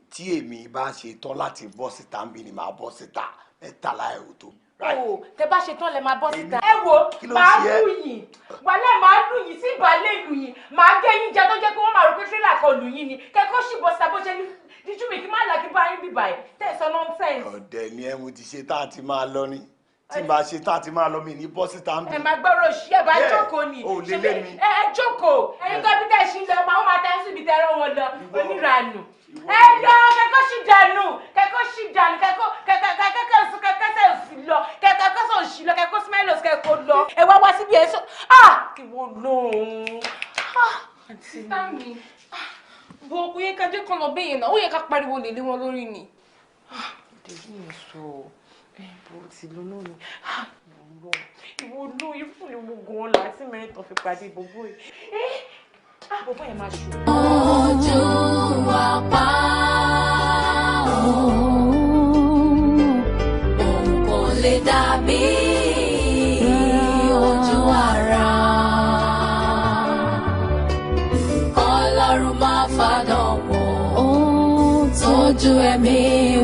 tí èmi bá ṣe tán láti bọ́ síta ń bí ni màá bọ́ síta mẹ́tàlá ẹ̀ ò tó. O tẹ bá ṣe tán lẹ máa bọ́ síta. Ẹ wo màá lù yín wàhálà màá lù yín sí ìbàlẹ̀ lù yín màá gé yín jẹ tó jẹ́ pé wọ́n máa rò pé tírélà kan lù yín ni kẹ́kọ̀ọ́ sì bọ́ síta bó ṣe díjú mi kí má là kí bá yín bíbà ẹ̀ tẹ̀ sọ nonsense. Ọ̀dẹ̀ ni ẹ mo ti ṣe tá a ti máa lọ ni tí n bá ṣe tá a ti máa lọ mi ní bọ́ síta ń bí. Ẹ máa gbọ́rọ̀ òṣì ẹ̀ bá jókòó ni ẹ jókòó ẹ̀yin tó bí tẹ̀ ṣí lọ máa máa tẹ́ síbi tẹ́ rán wọn lọ oníranù. Ẹ lọ kẹ́kọ̀ọ́ sì dànù kẹ́kọ̀ọ́ sì dànù kẹ́kọ̀ọ́ kẹ́kọ̀ọ́ sì lọ kẹ́kọ̀ọ́ sì lọ kẹ́kọ̀ọ́ smilos kẹ́kọ̀ọ́ lọ. Ẹ wá wá síbi ẹ̀ sọ ah kí wọ́n lóhùn. Sísá mi bó kò yẹ ká jẹ́ kán lọ bẹ́ẹ̀ yẹn náà ó yẹ ká pariwo lè lé wọn lórí ni. Dèjì mi sọ bó ti lọ náà ni ìwọ ló irú ni mo gan ọ́n láti mẹ́rin tán fi pàdé bòbó yìí. Bòbó yẹn máa ṣù. Ojú apá òun kò lè dàbí ojú ara. Ọlọ́run máa fàdán wò tójú ẹ̀mí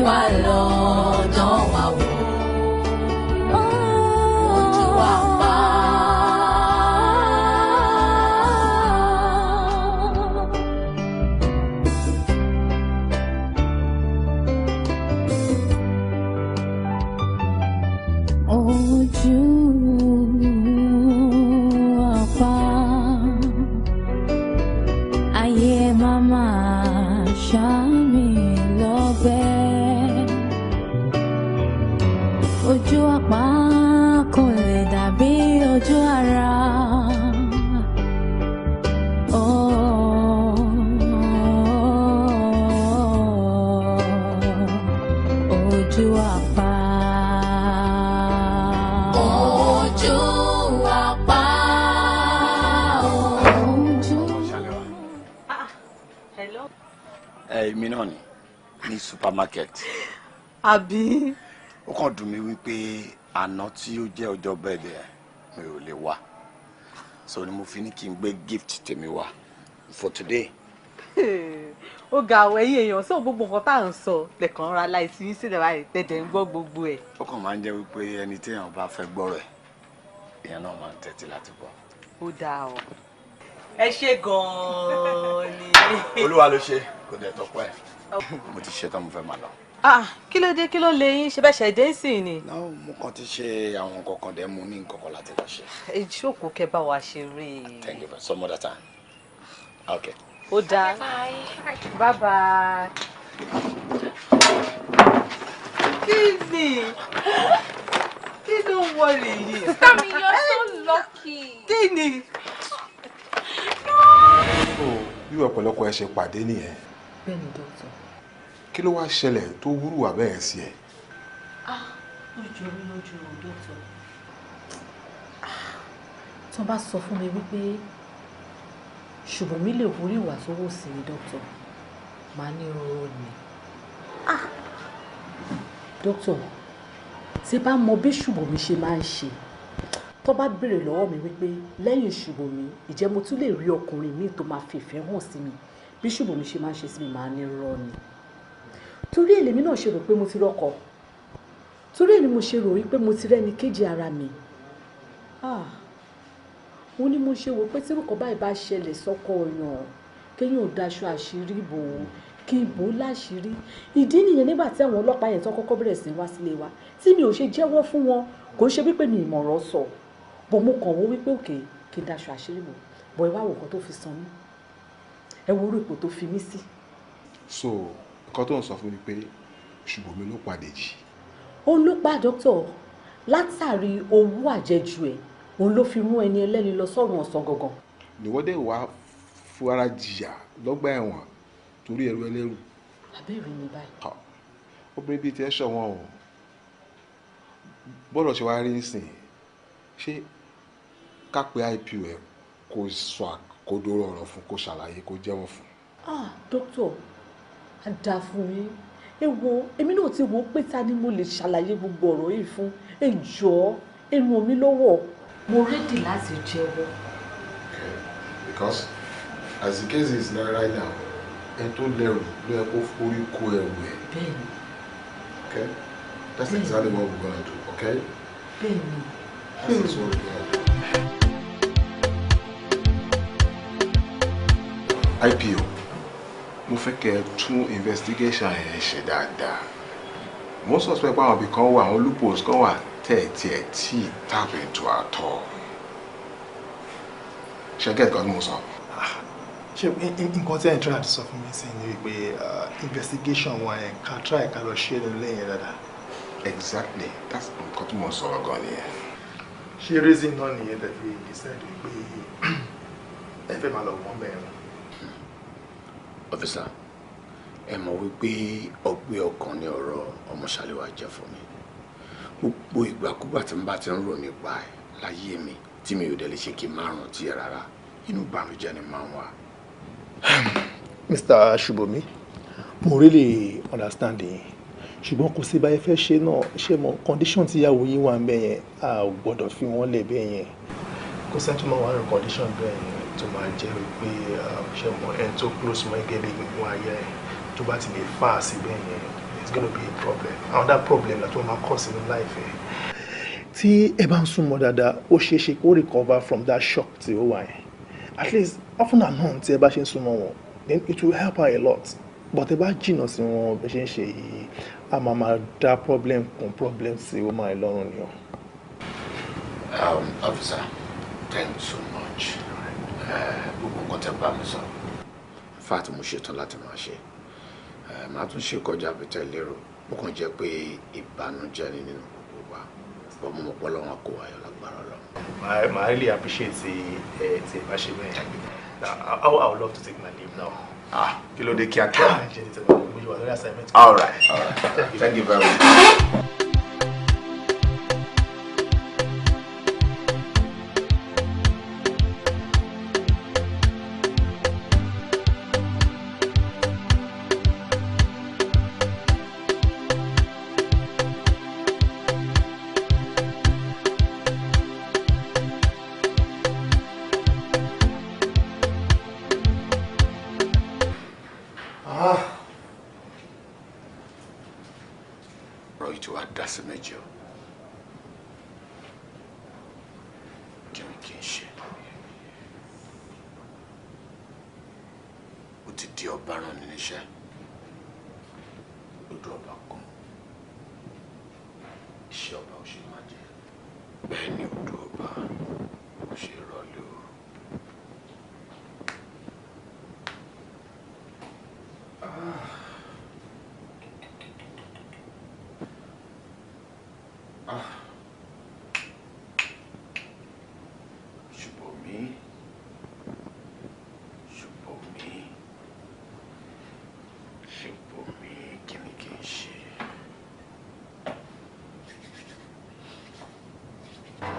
wa lọ́dọ̀ wa wò. Ojú apá. Ojú apá ayé màmá ṣá mi lọ́gbẹ́. Ojú apá kò lè dàbí ojú ara. Ojú apá. Ojú apá. Ojú. Hello. Èmi náà ni ní supermarket. Àbí. Ó kàn dùn mí wípé àná tí ó jẹ́ ọjọ́ bẹ́ẹ̀dẹ̀ mi ò lè wá, so ni mo fi ní kí n gbé gift tèmi wá for today. Ó ga àwọn ẹ̀yin èèyàn sọ gbogbo nǹkan tá à ń sọ lẹ́kàn ra láìsí yín sílẹ̀ báyìí tẹ̀dẹ̀ ń gbọ́ gbogbo ẹ̀. Ó kàn máa ń jẹ́ wípé ẹni tí èèyàn bá fẹ́ gbọ́rọ̀ ẹ̀ èèyàn náà máa ń tẹ́tí láti gbọ́. Ó dáa o, ẹ ṣe gan-an ni. Olúwa ló ṣe kò dẹ̀ tọ́pẹ́ mo ti ṣetán mo fẹ́ máa lọ. Ah, kí ló dé kí ló lè yín ṣe bẹ́ẹ̀ ṣe dé sí ni. No, mo kàn ti ṣe àwọn nǹkan kan dẹ̀ mo ní nǹkan kan láti lọ ṣe. Ẹ jókòó kẹ́ bá wa ṣeré. Thank you for some other time. Okay. Ó dáa. Bye bye. Kí ni? Kí ló ń wọlé yìí? Sister mi, you're so lucky. Kí ni? Bí ọ̀pọ̀lọpọ̀ ẹ ṣe pàdé nìyẹn. Bẹ́ẹ̀ni dókítà. Kí ló wá ṣẹlẹ̀ tó wúrù wà bẹ́ẹ̀ sí ẹ? Ah, ó jọ mí lójú o dókítà. Tí wọ́n bá sọ fún mi wípé ṣùgbọ́n mi lè wúrí ìwà tó wò sí mi dókítà, màá ní rọrọ ni. Ah, dókítà, tí bá mọ bí ṣùgbọ́n mi ṣe máa ń ṣe, tó bá béèrè lọ́wọ́ mi wípé lẹ́yìn ṣùgbọ́n mi, ìjẹ́ mo tún lè rí ọkùnrin míì tó máa fi ìfẹ́ hàn sí mi, bí ṣùgbọ́n mi ṣe máa ń ṣe sí mi, màá ní rọ ni. Torí èlèmi náà ṣe rò pé mo ti rọ́kọ, torí èlèmi mo ṣe rò wípé mo ti rẹ́ni kejì ara mi. Ah, mo ní mo ṣe wò pé tí nǹkan báyìí bá ṣẹlẹ̀ sọ́kọ ọ̀yàn kéèyàn ò daṣọ àṣírí bò ó kí n bò ó láṣìírí. Ìdí nìyẹn nígbà tí àwọn ọlọ́pàá yẹn tó kọ́kọ́ bẹ̀rẹ̀ sí wá sílé wa tí mi ò ṣe jẹ́wọ́ fún wọn, kò ń ṣe wípé mi ìmọ̀ràn sọ bọ̀ mo kàn wọ́n wípé òkè kí n daṣọ àṣírí bò bọ̀ ẹ wá wò nǹkan tó fi san mí, ẹ wo orí ipò tó fi mí sí. So nǹkan tó ń sọ fún mi pé ṣùgbọ́n mi ló pa Dèjì. Òun ló pa dókítà látàrí owó àjẹjù ẹ̀, òun ló fi mú ẹni ẹlẹ́ni lọ sọ́run ọ̀sán gangan. Níwọ́dẹ̀ wá fara jìyà lọ́gbà ẹ̀wọ̀n torí ẹrú ẹlẹ́rù. Àbẹ́rẹ́ mi báyìí. Obìnrin bíi tiẹ̀ ṣọ̀wọ́n o, Bọ́dọ̀ ṣe wá rí nísìn, ṣé ká pe IPO ẹ̀ kó sọ àkódóró ọ̀rọ̀ fún, kó ṣàlàyé, kó jẹ́wọ́ fún? Ah, doctor, a dáa fún yín. Ẹ wo, èmi náà ti wò ó pé ta ni mo lè ṣàlàyé gbogbo ọ̀rọ̀ yìí fún. Ẹ jọ̀ọ́, ẹ ràn mí lọ́wọ́. Mo ready láti jẹ́wọ́. Because as the case is now right now, ẹni tó lẹ́rù ló yẹ kó forí kó ẹrù ẹ̀. Bẹ́ẹ̀ni. Okay, that's exactly what we're gonna do, okay? Bẹ́ẹ̀ni. That's what we're gonna do. IPO, mo fẹ́ kẹ́ ẹ tún investigation yẹn ṣe dáadáa. Mo suspect pé àwọn ibì kan wà, àwọn loopholes kan wà tẹ́ ẹ̀ tiẹ̀ tí tap into at all. Ṣé get nǹkan tí mo sọ? Ṣé nǹkan tí ẹ̀ ń try àti sọ fún mi sí ni wípé investigation wọn yẹn, ká try ká lọ ṣe é nínú lẹ́yìn dáadáa? Exactly, that's nǹkan tí mo sọ̀rọ̀ gan nìyẹn. Ṣé reason náà nìyẹn tẹ́ fi decide wípé ẹ fẹ́ máa lọ wọ́n bẹ́ẹ̀ mọ́? Officer, ẹ mọ̀ wípé ọgbẹ́ ọkàn ni ọ̀rọ̀ ọmọ Ṣàléwá jẹ́ fún mi. Gbogbo ìgbàkúgbà tí n bá ti ń rò nípa ẹ̀ láyé mi, tí mi ò dẹ̀ lè ṣe kí n má rántí ẹ̀ rárá, inú ìbànújẹ́ ni máa ń wà. Mr. Ṣùbọ̀mí, mo really understand yín, ṣùgbọ́n kò sí báyìí fẹ́ ṣe náà. Ṣé mo condition tí ìyàwó yín wà ń bẹ̀ yẹn, a ò gbọ́dọ̀ fi wọ́n lẹ̀ bẹ́ẹ̀ yẹn. Kò sẹ́ni tó máa wà ní condition bẹ́ẹ̀ yẹn tó máa jẹ́ wípé, ṣe mọ, ẹni tó close mọ́ gẹ́gẹ́ bí gbogbo ayé ẹ̀ tó bá ti lè fà á sí bẹ́ẹ̀ yẹn, it's gonna be a problem. Another problem that wọ́n máa cause in life ẹ̀. Tí ẹ bá ń súnmọ́ dáadáa, ó ṣeé ṣe kó recover from that shock tí ó wà yẹn. At least often and on tí ẹ bá ṣe ń súnmọ́ wọn, then it will help her a lot. But ẹ bá jìnnà sí wọn bẹ ṣe ń ṣe yìí, a máa máa dá problem kún problem sí ó máa lọ́rùn ni o. Officer, thank you so much. Gbogbo nǹkan tẹ́ bá mi sọ, in fact, mo ṣetán láti máa ṣe. Màá tún ṣe kọjá bí tẹ́ lérò. Ó kàn jẹ́ pé ìbànújẹ́ ni nínú gbogbo wa, but mo mọ̀ pé Ọlọ́run kó ayọ̀ lágbára Ọlọ́run. I really appreciate the tí ẹ bá ṣe bẹ́ẹ̀. I would love to take my leave now. Ah, kí ló dé kíákíá? Ṣe ní tẹ̀lé mo yí wà lórí assignment. All right. Thank you very much. Ọ̀rọ̀ yìí ti wá dá sí méjì o. Kí ni kí n ṣe? Ó ti di ọba rán ni níṣẹ́, odò ọba kan, iṣẹ́ ọba ò ṣe má jẹ, bẹ́ẹ̀ ni odò ọba ò ṣe rọlé o. Ah. Ṣùbọ̀mí, Ṣùbọ̀mí, Ṣùbọ̀mí, kí ni kí n ṣe?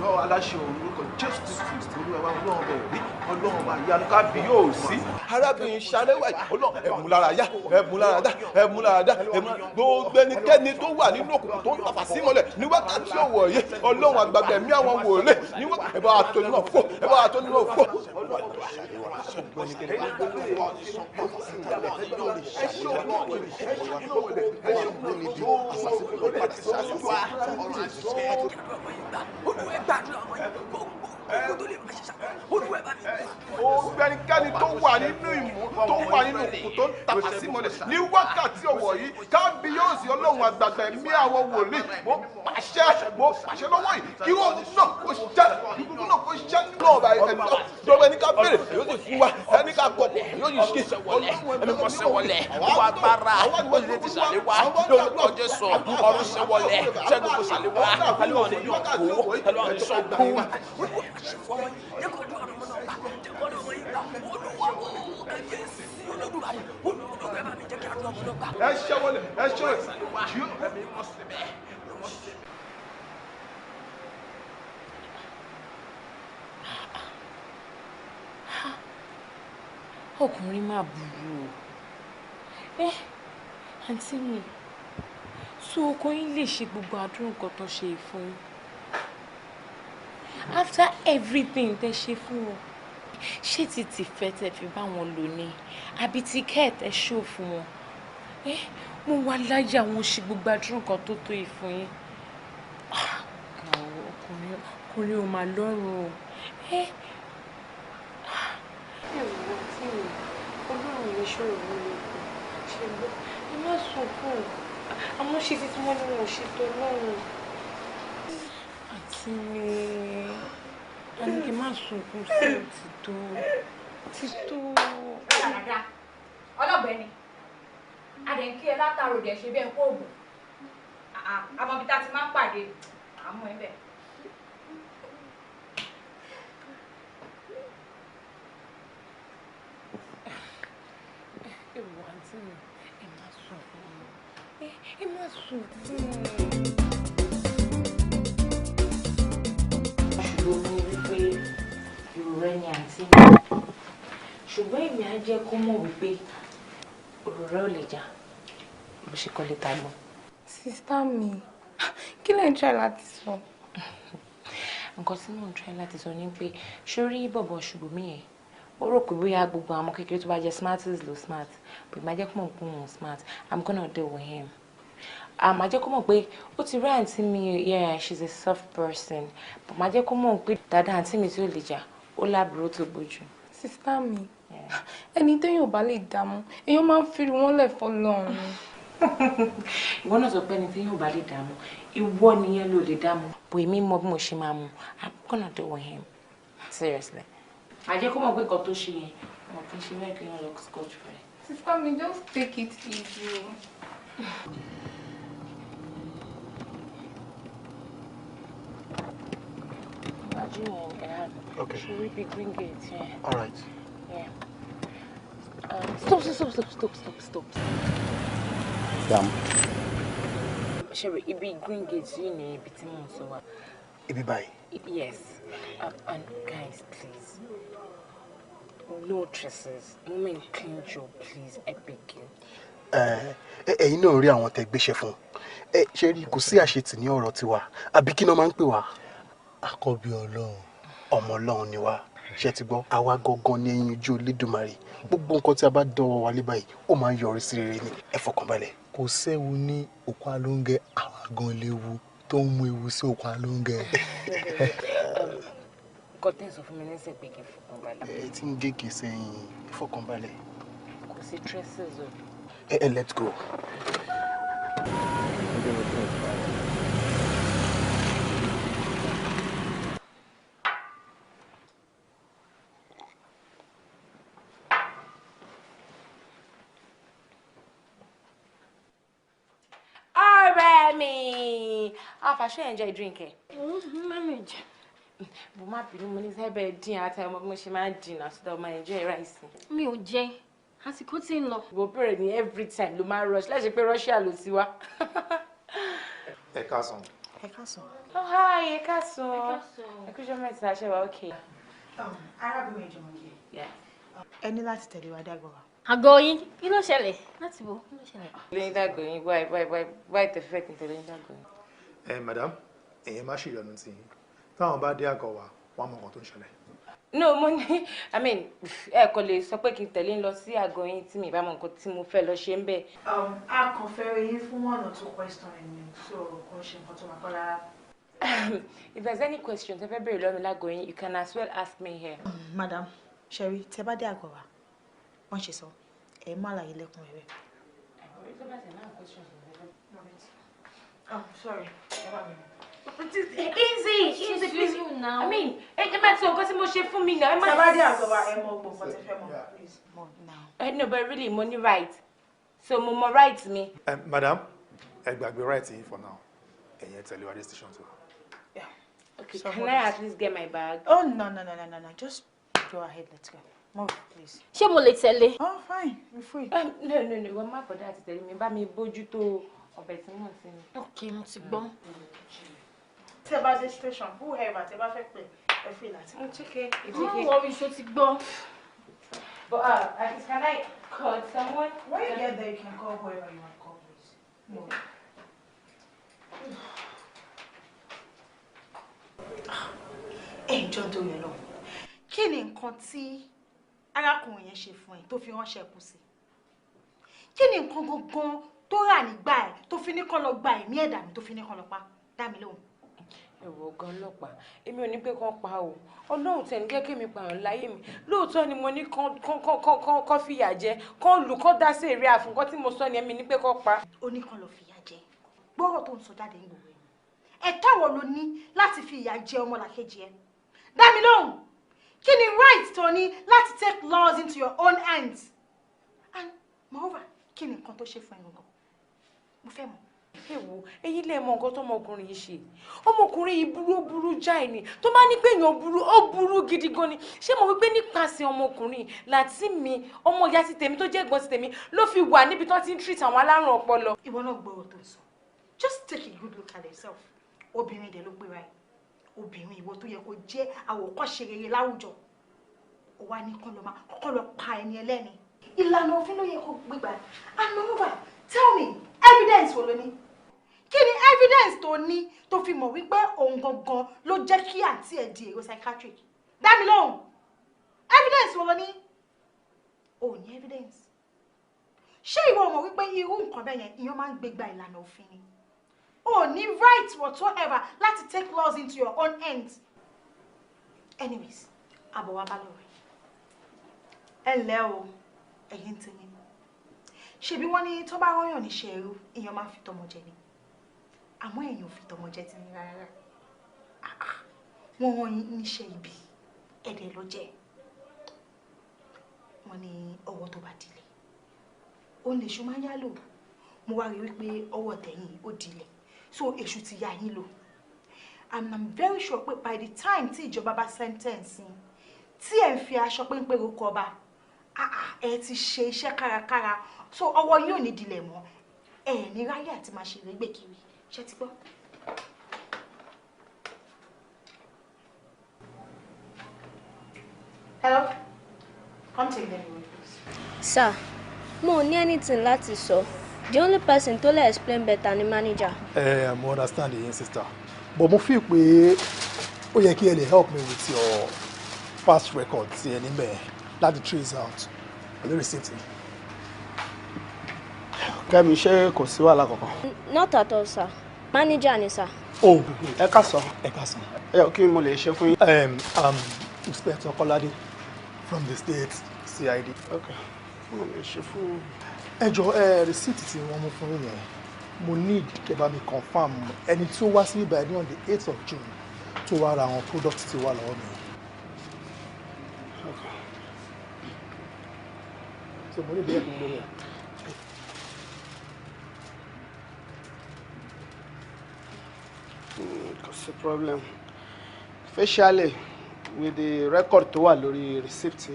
Lọ aláṣẹ orúkọ Jésù Kristi Olúwa wa, Ọlọ́run bẹ̀ rí, Ọlọ́run wa ìyanu ká bí yóò sí arábìnrin Ṣaléwá yìí. Ọlọ́run, ẹ mú lára yá, ẹ mú lára dá, ẹ mú lára dá, ẹ mú lára. Gbogbo ẹnikẹ́ni tó wà nínú òkùnkùn tó ń tàfà sí mọ́lẹ̀ ní wákàtí òwò yìí, Ọlọ́run àgbàgbà ẹ̀mí àwọn wòlé ní wákàtí, ẹ bá wa tó nínú ọ̀fọ̀, ẹ bá wa tó nínú ọ̀fọ̀. Gbogbo ẹnikẹ́ni tó wà nínú ìmú, tó wà nínú òkùnkùn, tó ń tàfà sí mọ́lẹ̀ ní wákàtí ọ̀wọ̀ yìí, kábíyèsí Ọlọ́run àgbàgbà ẹ̀mí àwọn wòlíì, mo pàṣẹ, mo pàṣẹ lọ́wọ́ yìí, kí wọ́n náà kó ṣiṣẹ́, kí wọ́n náà kó ṣiṣẹ́ nínú ọ̀bà ẹ̀ lọ́wọ́. Ẹni ká béèrè, yóò sì fún wa; ẹni ká kọ̀, yóò sì ṣe. Ọlọ́run ẹ̀mí kan ṣe wọlé, wọ́n agbára olè ti Ṣàléwá lórúkọ Jésù. Ọ̀run ṣe wọlé, ṣẹ́gun kò Ṣàléwá, Ṣàléwá ní yóò kó, Ṣàléwá ní sọ́kú. Ẹ ṣe wọlé, ẹ ṣe wọlé. Ọkùnrin máa burú o. Ẹ àǹtí mi, so ọkọ yín lè ṣe gbogbo àdúrà nǹkan tó ṣe fún yín. After everything tẹ́ ṣe fún wọn, ṣé ti tìfẹ́ tẹ́ fi bá wọn lò ní àbí ti kẹ́ ẹ̀ tẹ́ ṣó fún wọn? Ẹ mo wá láyé àwọn ṣe gbogbo àdúrà nǹkan tó tó yìí fún yín. Ọkùnrin ọkùnrin ò máa lọ́rùn o. Ẹ ẹ wò ó tí mi, Ọlọ́run mi ṣòro ló kù. Ṣé gbọ́? Ẹ má sunkún. Àmọ́ ṣe títí wọ́n ní wọn ò ṣètò Ọlọ́run. Àǹtí mi, a ní kí n má sunkún sí ti tó. Ti tó. Dáadáa, ọlọ́gbẹ́ni, adẹ̀ǹkí ẹ látàrò dẹ̀ ṣe bẹ́ẹ̀ kó oògùn. Àmọ́ ibi tá a ti máa ń pàdé, àmú ẹ bẹ̀. Ẹ wò àǹtí mi, ẹ má sunkún. Ẹ má sunkún. Ṣùgbọ́n mi wípé ìrora ni àǹtí mi. Ṣùgbọ́n èmi á jẹ́ kó mọ̀ wípé òróró ò lè jà bó ṣe kọ́ lè ta gbọ́n. Sister mi, kí lẹ̀ ń try láti sọ? Nǹkan tí mò ń try láti sọ ni pé sórí bọ̀bọ̀ Ṣùbọ́mi yẹn, ó rò pé bóyá gbogbo àwọn kékeré tó bá jẹ́ smarties ló smart, but màá jẹ́ kó mọ̀ pé òun smart. I'm gonna deal with him. Màá jẹ́ kó mọ̀ pé ó ti rí àǹtí mi, yeah, she's a soft person, but màá jẹ́ kó mọ̀ pé dáadáa àǹtí mi tí ó lè jà, ó lábúrò tó bójú. Sister mi, ẹni téèyàn ò bá lè dààmú, èèyàn máa ń fi wọ́n lẹ̀ fọlọ́run. Ìwọ náà sọ pé ẹni téèyàn ò bá lè dààmú, ìwọ nìyẹn ló lè dààmú. But èmi mọ bí mo ṣe máa mú. I'm gonna deal with him. Seriously. Màá jẹ́ kó mọ̀ pé nǹkan tó ṣe yẹn, wọn kì í ṣe bẹ́ẹ̀ kí wọ́n lọ scotch free. Sister mi, just take it easy. Okay. Should we be green gate? Yeah. All right. Yeah. Stop, stop, stop, stop, stop, stop. Damn. Sherry, ibi green gate yìí ni ibi tí mò ń sọ wá. Ibi báyìí. Yes. And guys, please. No dresses. Women, clean job, please. I beg you. Ẹ̀yin náà rí àwọn tẹ́ gbéṣẹ́ fún. Ẹ ṣe rí kò sí àṣetì ní ọ̀rọ̀ tiwa. Àbí kí náà máa ń pè wá? Àkọ́bí Ọlọ́run. Ọmọ Ọlọ́run ni wá. Ṣé ti gbọ́? Àwa gangan ni ẹyin ojú Olódùmarè. Gbogbo nǹkan tí a bá dánwọ́ wa lé báyìí, ó máa ń yọrí sí rere ni. Ẹ fọkànbalẹ̀. Kò séwu ní òkú alóńgẹ, àwa gan léwu tó ń mú ewu sí òkú alóńgẹ. Nǹkan tẹ́ ẹ sọ fún mi ní sìn pé kí n fọkànbalẹ̀. Ẹ ti ń gègé sẹ́yìn, ẹ fọkànbalẹ̀. Kò sí dresses o. Ẹ let's go. Alpha, ṣé enjoy drink ẹ? Mami jẹ. Bó má bínú, mo ní sábẹ́ dín ata ọmọ bí mo ṣe máa ń dín náà sódà ọmọ enjoy rice. Mi ò jẹ, àsìkò tí ń lọ. Bó bẹ̀rẹ̀ ní every time ló máa ń rush, láti ṣe pé Russia ló ti wá. Ẹ káàsán. Ẹ káàsán. Oh hi, ẹ káàsán. Ẹ kúṣọ́ mẹ́ta, ṣe wà okay. Arábìnrin Jùmọ̀kẹ́. Ẹ ní láti tẹ̀lé wa dàgbà wa. Àgọ́ yín, kí ló ṣẹlẹ̀? Láti bo, kí ló ṣẹlẹ̀? Lẹ́yìn dàgbò yín, wáì wáì wáì wáì tẹ̀fẹ́ kí n tẹ̀lé yín dàgbò yín. Ẹ madam, ẹ̀yin má ṣe ìyọnu tí yín. Táwọn bá dé àgọ́ wa, wọ́n á mọ nǹkan tó ń ṣẹlẹ̀. No, mo ní, I mean, ẹ kò lè sọ pé kí n tẹ̀lé ń lọ sí àgọ́ yín tí mi bá mọ nǹkan tí mo fẹ́ lọ ṣe ń bẹ̀. A kàn fẹ́ rí yín fún one or two questions ni, so kò ń ṣe nǹkan tó máa kọ́ rárá. If there's any question tẹ́ fẹ́ béèrè lọ́wọ́ mi lágọ̀ọ́ yín, you can as well ask me here. Madam, Sherry, tẹ́ bá dé àgọ́ wa, wọ́n ṣe sọ, ẹ má àlàyé lẹ́kùnrẹ́rẹ́. Oh, sorry. Easy, easy, please. I mean, ẹ má sọ nǹkan tí mo ṣe fún mi náà. Tẹ́ bá dé àgọ́ wa, ẹ mọ gbogbo nǹkan tẹ́ fẹ́ mọ̀, please. Move now. No, but really, mo ní right. So mo mọ right mi. Madam, ẹ gbàgbé right yín for now. Ẹ̀yin ẹ tẹ̀lé wa dé station tó. Yeah. Okay, so can I at least get my bag? Oh, no, no, no, no, no, no. Just go ahead, let's go. Move, please. Ṣé mo lè tẹ̀lé? Oh, fine. You're free. No, no, no. Wọ́n má bọ̀dá àti tẹ̀lé mi. Bá mi bójú tó ọbẹ̀ tí mò ń sè. Okay, mo ti gbọ́. Tẹ́ bá dé station, whoever tẹ́ bá fẹ́ pè, ẹ free láti. It's okay. It's Má okay. worry, ṣó ti gbọ́. But at least can I call someone? When you get there, you can call whoever you want to call, please. No. Ẹ jọ̀ọ́ nítorí Ọlọ́run, kí ni nǹkan tí arákùnrin yẹn ṣe fún ẹ tó fi ránṣẹ́ kù sí? Kí ni nǹkan gangan tó rà nígbà ẹ tó fi ní kán lọ gba ẹ̀mí ẹ̀dá mi, tó fi ní kán lọ pa? Dá mi lóhùn. Ẹ wò ọ̀gá ọlọ́pàá, èmi ò ní pé kán pa o. Ọlọ́run tẹ̀ ní kẹ́kẹ́ mi pààyàn láyé mi. Lóòótọ́ ni mo ní kán fìyà jẹ, kán lù, kán dá sí èrè àfún. Nǹkan tí mo sọ ni èmi ní pé kán pa. Ó ní kán lọ fìyà jẹ. Gbọ́rọ̀ tó ń sọ jáde ń gbòòrò ẹ̀. Ẹ̀tọ́ wo ló ní láti fi ìyà jẹ ọmọlàkejì ẹ? Dá mi lóhùn. Kí ni right tó ní láti take laws into your own hands? And moreover, kí ni nǹkan tó ṣe fún ẹ gangan? Mo fẹ́ mọ̀. Ẹ wo, eyín lè mọ nǹkan tọmọkùnrin yìí ṣe. Ọmọkùnrin yìí burú, ó burú jáì ni. Tó bá ní pé èèyàn burú, ó burú gidi gan ni. Ṣé mo wí pé nípasẹ̀ ọmọkùnrin láti mi, ọmọ ìyá ti tèmi tó jẹ́ ẹ̀gbọ́n ti tèmi ló fi wà níbi tó ti ń treat àwọn alárùn ọpọlọ. Ìwọ náà gbọ́rọ̀ tó ń sọ. Just take a good look at yourself. Obìnrin dẹ̀ ló gbéra ẹ̀. Obìnrin ìwọ tó yẹ kó jẹ́ àwòkọ́ṣe rere láwùjọ. Ó wá ní kán lọ máa kọ́kọ́ lọ pa ẹni ẹlẹ́ni. Ìlànà òfin ló yẹ kó gbégbá. And moreover, tell me, evidence wo ló ní? Kí ni evidence tó ní tó fi mọ̀ wípé òun gangan ló jẹ́ kí àǹtí ẹ̀ di èrò psychiatric? Dá mi lóhùn. Evidence wo ló ní? Ò ní evidence. Ṣé ìwọ mọ̀ wípé irú nǹkan bẹ́ẹ̀ yẹn ìyẹn máa ń gbégbá ìlànà òfin ni? O ní right whatsoever láti take laws into your own hands. Anyways, àbọ̀ wa bá lọ rẹ̀. Ẹ ǹlẹ́ o, ẹ̀yin ń tẹ̀yìn. Ṣebí wọ́n ní tó bá rọ́yàn níṣẹ́ ẹrú, èèyàn máa ń fi tọmọ jẹ ni. Àmọ́ ẹ̀yin ò fi tọmọ jẹ ti ní rárá. Wọ́n rán yín níṣẹ́ ibi, ẹ̀dẹ̀ ló jẹ́. Wọ́n ní ọwọ́ tó bá dilẹ̀, ó lè ṣu máa ń yá lò. Mo wá rí wípé ọwọ́ tẹ̀yìn ó dilẹ̀, so èṣù ti yá yín lò. And I'm very sure pé by the time tí ìjọba bá sentence yín, tí ẹ̀ ń fi aṣọ péńpé roko ọba, ẹ ti ṣe iṣẹ́ kárakára, so ọwọ́ yóò ní dilẹ̀ mọ́. Ẹ ní ráyè àti máa ṣe ìrégbè kiri. Ṣé ti gbọ́? Hello? Come take them away, please. Sir, mo ò ní anything láti sọ. The only person tó lè explain better ni manager. Ẹ mo understand yín, sister, but mo feel pé ó yẹ kí ẹ lè help me with your past record tí ẹ níbẹ̀ láti trace out pẹ̀lú receipt. Kẹ́mi, ṣé kò sí wàhálà kankan? Not at all, sir. Manager ni, sir. Oh, ẹ káàsán. Ẹ káàsán. Ẹ yọ, kí ni mo lè ṣe fún yín? Inspector Kọ́ládé from the state CID. Okay, kí mo lè ṣe fún yín? Ẹ jọ̀ọ́, ẹ receipt tí wọ́n mú fún yín yẹn, mo need kẹ́ bá mi confirm ẹni tí ó wá sí ibà ní on the 8th of June tó wá ra àwọn product tí wà lọ́wọ́ mi. So mo ní ìbéèrè fún mi lórí ẹ̀. Kò sí problem. Facially, with the record tó wà lórí receipt,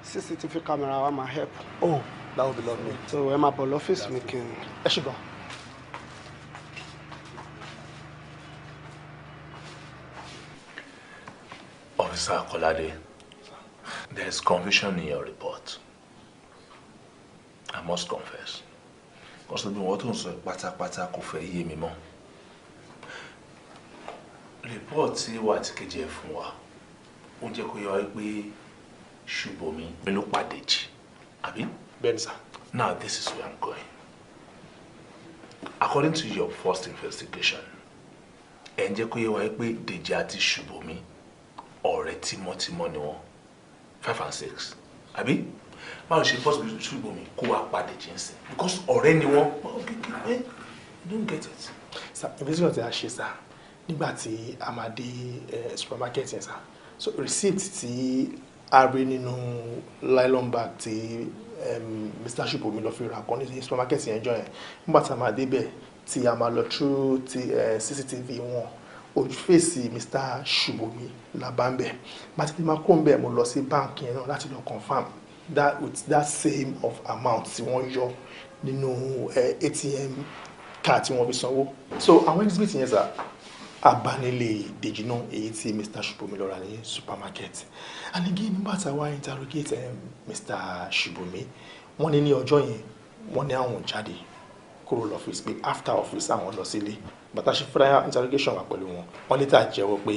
CCTV camera wa máa help. Oh, that would be lovely. So ẹ máa bọ̀ lọ́fíìsì mi kí n. Ẹ ṣé gan. Officer Kolade, there is confusion in your report. I must confess. Because gbogbo nǹkan tó ń sọ pátápátá kò fẹ́ yé mi mọ́. Report tí wà tí kejì ẹ̀ fún wa, ó ń jẹ́ kó yé wa pé Ṣùbọ́mi ló pàdé jì, àbí? Bẹ́ẹ̀ni sir. Now this is where I'm going. According to your first investigation, ẹ̀ ń jẹ́ kó yé wa pé Dèjì àti Ṣùbọ́mi ọ̀rẹ́ tímọ́tímọ́ ni wọ́n, 5 and 6, àbí? Báwo ṣe possible Ṣùbọ́mi kó wá pa Dèjì ń sìn? Because ọ̀rẹ́ ni wọ́n. You don't get it. Sir, investigation tí a ṣe, sir, nígbà tí a máa dé supermarket yẹn, sir, so receipt tí a rí nínú nylon bag tí Mr. Ṣùbọ́mi lọ fi ra kan ní supermarket yẹn jọ yẹn, nígbà tí a máa débẹ̀ tí a máa lọ through ti CCTV wọn, ojú fèsì Mr. Ṣùbọ́mi la bá ń bẹ̀. Bá ti máa kó ń bẹ̀, mo lọ sí báǹkì yẹn náà láti lọ confirm that with that same of amount tí wọ́n yọ nínú ATM card tí wọ́n fi sanwó. So àwọn exhibit yẹn, sir, Abánilé Dèjì náà, èyí tí Mr. Ṣùbọ́mi lọ rà ní supermarket. And again, nígbà tá a wá interrogate Mr. Ṣùbọ́mi, wọ́n ní ní ọjọ́ yẹn wọ́n ní àwọn jáde kúrò lọ́fíìsì, pé after office àwọn lọ sílé. Bàtà ṣe fúnra interrogation wà pẹ̀lú wọn, wọ́n later jẹ́wọ́ pé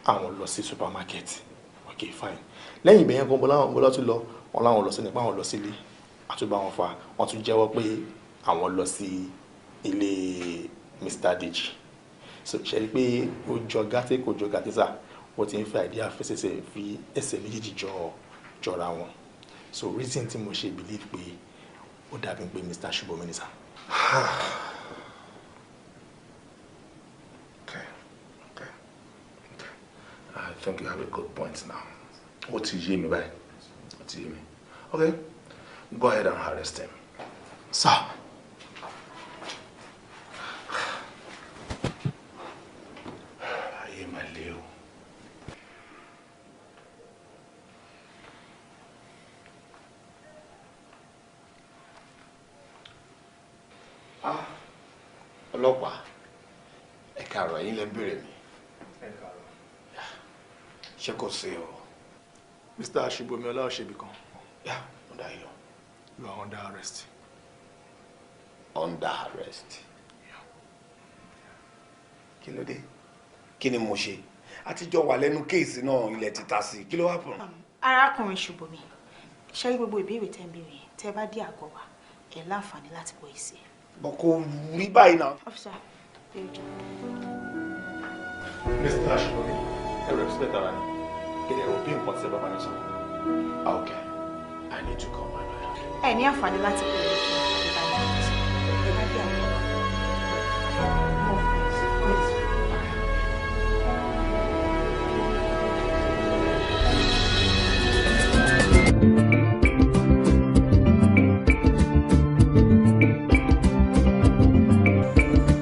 àwọn lọ sí supermarket. Okay, fine. Lẹ́yìn ìbẹ̀yẹn gan, bọ́lá tún lọ, wọ́n láwọn lọ sí nípa àwọn lọ sílé, àtúbà wọn fa, wọ́n tún jẹ́wọ́ pé àwọn lọ sí ilé Mr. Deji. So ṣe rí pé ó jọ gàtẹ́ kò jọ gàtẹ́ sà, wọ́n ti ń fi àìdí àfẹsẹ̀sẹ̀ fi ẹsẹ̀ méjèèjì jọra wọn. So reason tí mo ṣe believe pé ó dàbí pé Mr. Ṣùbọ́mi ni sà. Okay. I think you have a good point now. Ó ti yé mi báyìí. Ó ti yé mi. Okay, go ahead and arrest him. Sir. Ayé máa le o. Ah, ọlọ́pàá, ẹ káàárọ̀, ẹ̀yin lẹ ń béèrè mi. Ṣé kò sí o? Mr. Ṣùbọ́mi Ọláòṣèbìkan. Yeah, under you. You are under arrest. Under arrest? Kí ló dé? Kí ni mo ṣe? Àtijọ́ wà lẹ́nu case náà, ilẹ̀ ti ta sí. Kí ló happen? Arákùnrin Ṣùbọ́mi, ṣé rí gbogbo ìbéèrè tẹ́ ń béèrè yẹn, tẹ́ bá dé àgọ́ wa, ẹ láǹfààní láti bọ́ èsì ẹ̀. Bọ̀ kò rí báyìí náà. Officer, ẹ jọ̀ọ́. Mr. Ṣùbọ́mi, ẹ respect ara yín. Kí ni ẹ rò bí nǹkan tí ẹ bá bá mi sọ? Okay, I need to call my lawyer. Ẹ ní àǹfààní láti pè é kí ẹ bá yẹn sọ. Ẹ bá dé àgọ́ wa.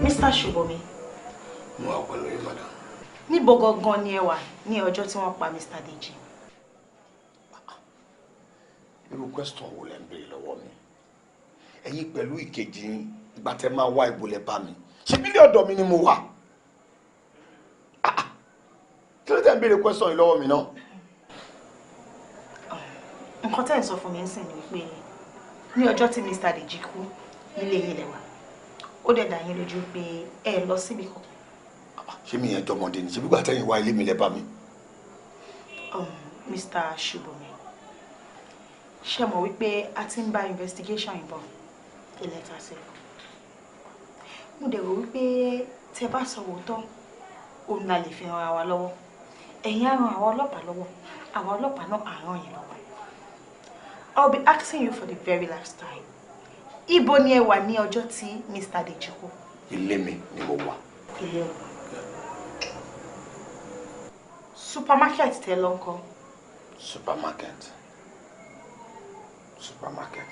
Mr. Ṣùbọ́mi, Mo wà pẹ̀lú yín, madam. níbo gangan ni ẹ wà ní ọjọ́ tí wọ́n pa Mr. Deji? Irú question wo lẹ ń béèrè lọ́wọ́ mi? Ẹ̀yin pẹ̀lú ìkejì yín, ìgbà tẹ́ máa wá ìbò lẹ bá mi. Ṣé bílé ọ̀dọ̀ mi ni mo wà? Ah, ah. Kí ló tẹ́ ń béèrè question yìí lọ́wọ́ mi náà? Nǹkan tẹ́ ẹ̀ ń sọ fún mi ń sìn ni wípé ní ọjọ́ tí Mr. Deji kú, ilé yín lẹ wà. Ó dẹ̀ dá yín lójú pé ẹ lọ síbi kankan. Ṣé mi yẹn jọmọdé ni? Ṣé bí ìgbà tẹ́yìn wá ilé mi lẹ bá mi? Mr. Ṣùbọ́mi, ṣé mọ̀ wípé a ti ń bá investigation yìí bọ̀ ilẹ̀ ta sí? Mo dẹ̀ rò wípé tẹ́ bá sọ òótọ́, òun la lè fi ran ara wa lọ́wọ́. Ẹ̀yin á ran àwọn ọlọ́pàá lọ́wọ́, àwọn ọlọ́pàá náà á ràn yín lọ́wọ́. I'll be asking you for the very last time. Ibo ni ẹ wà ní ọjọ́ tí Mr. Deji kú? Ilé mi ni mo wà. Ilé wa. Supermarket tẹ́ lọ ńkọ́? Supermarket. Supermarket.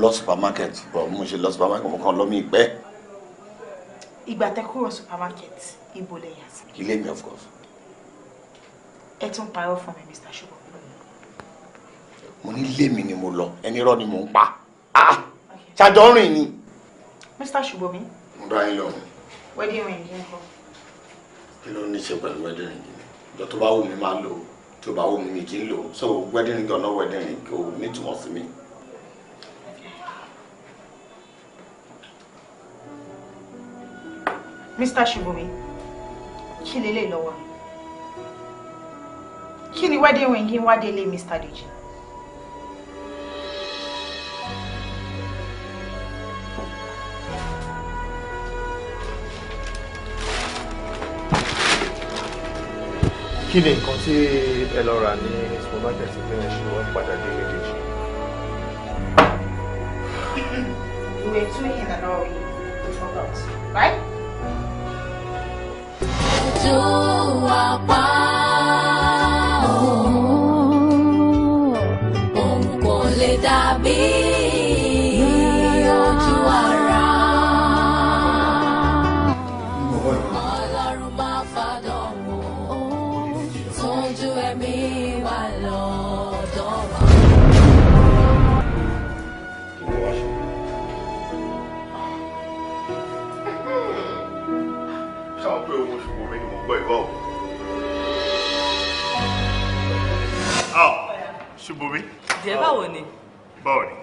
lọ supermarket, but mo ṣe lọ supermarket, mo kàn lọ mi ìpẹ́. Ìgbà tẹ́ kúrò supermarket, ibo lẹ yà sí? Ilé mi, of course. Ẹ tún parọ́ fún mi, Mr. Ṣùbọ̀mí. Mo ní ilé mi ni mo lọ, ẹni rọ́ ni mò ń pa. Ah! Ṣàjọ rìn ni. Mr. Ṣùbọ̀mí. Mo dá yín lóhùn. Wedding ring yín kọ́. Kí ló ní ṣe pẹ̀lú wedding ring mi? Ìjọ tó bá wù mí máa lò ó, tó bá wù mí mi kì í lò ó. So wedding ring or no wedding ring kò nítumọ̀ sí mi. Mr. Ṣùbọ̀mí, kí lélẹ̀ lọ́wọ́ mi? Kí ni wedding ring yín wá délé Mr. Deji? Kí ni nǹkan tí ẹ lọ rà ní supermarket tí ẹ ṣe wọ́n padà délé Dèjì? You were too in an hurry to forgot, right? Ojú apá òun kò lè dàbí ojú ara. Ọlọ́run máa fàdánwò tójú ẹ̀mí wa lọ́dọ̀ wa. Kí ló wá ṣe? Ṣáà pé owó Ṣùbọ̀mí ni mo gbọ́ ìbọn o. Ah, Ṣùbọ̀mí. Jẹ́ báwo ni? Báwo ni?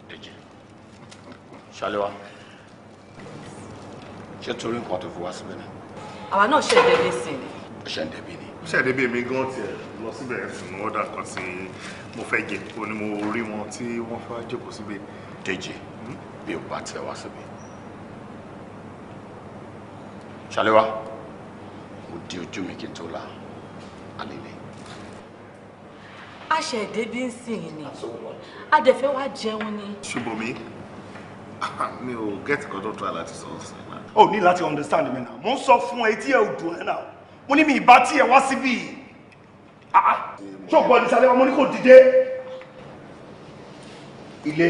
Dèjì. Ṣaléwá. Ṣé torí nǹkan tó fi wá síbẹ̀ ni? Àwa náà ṣẹ̀ débi sí ni. Ó ṣe ń dẹ̀bi ni. Ó ṣẹ̀dé bí èmi gan tiẹ̀ lọ síbẹ̀ ẹ̀sùn ní ọ̀dà kan tí mo fẹ́ jẹ, ó ní mo rí wọn tí wọ́n fẹ́ jókòó síbẹ̀. Dèjì, bí o bá tiẹ̀ wá síbi. Ṣaléwá, mo di ojú mi kí n tó la àlele. A ṣẹ̀ débi sí ni. A dẹ̀ fẹ́ wá jẹun ni. Ṣùbọ̀mí, mi ò get nǹkan tó try láti sọ ọ́ sí náà. O ní láti understand mi náà. Mo ń sọ fún ẹ tí ẹ ò dùn ẹ náà. Mo ní mi ìbá tí ẹ wá síbí. Ṣé o gbọ́ ní Ṣaléwá? Mo ní kò dìde. Ilé.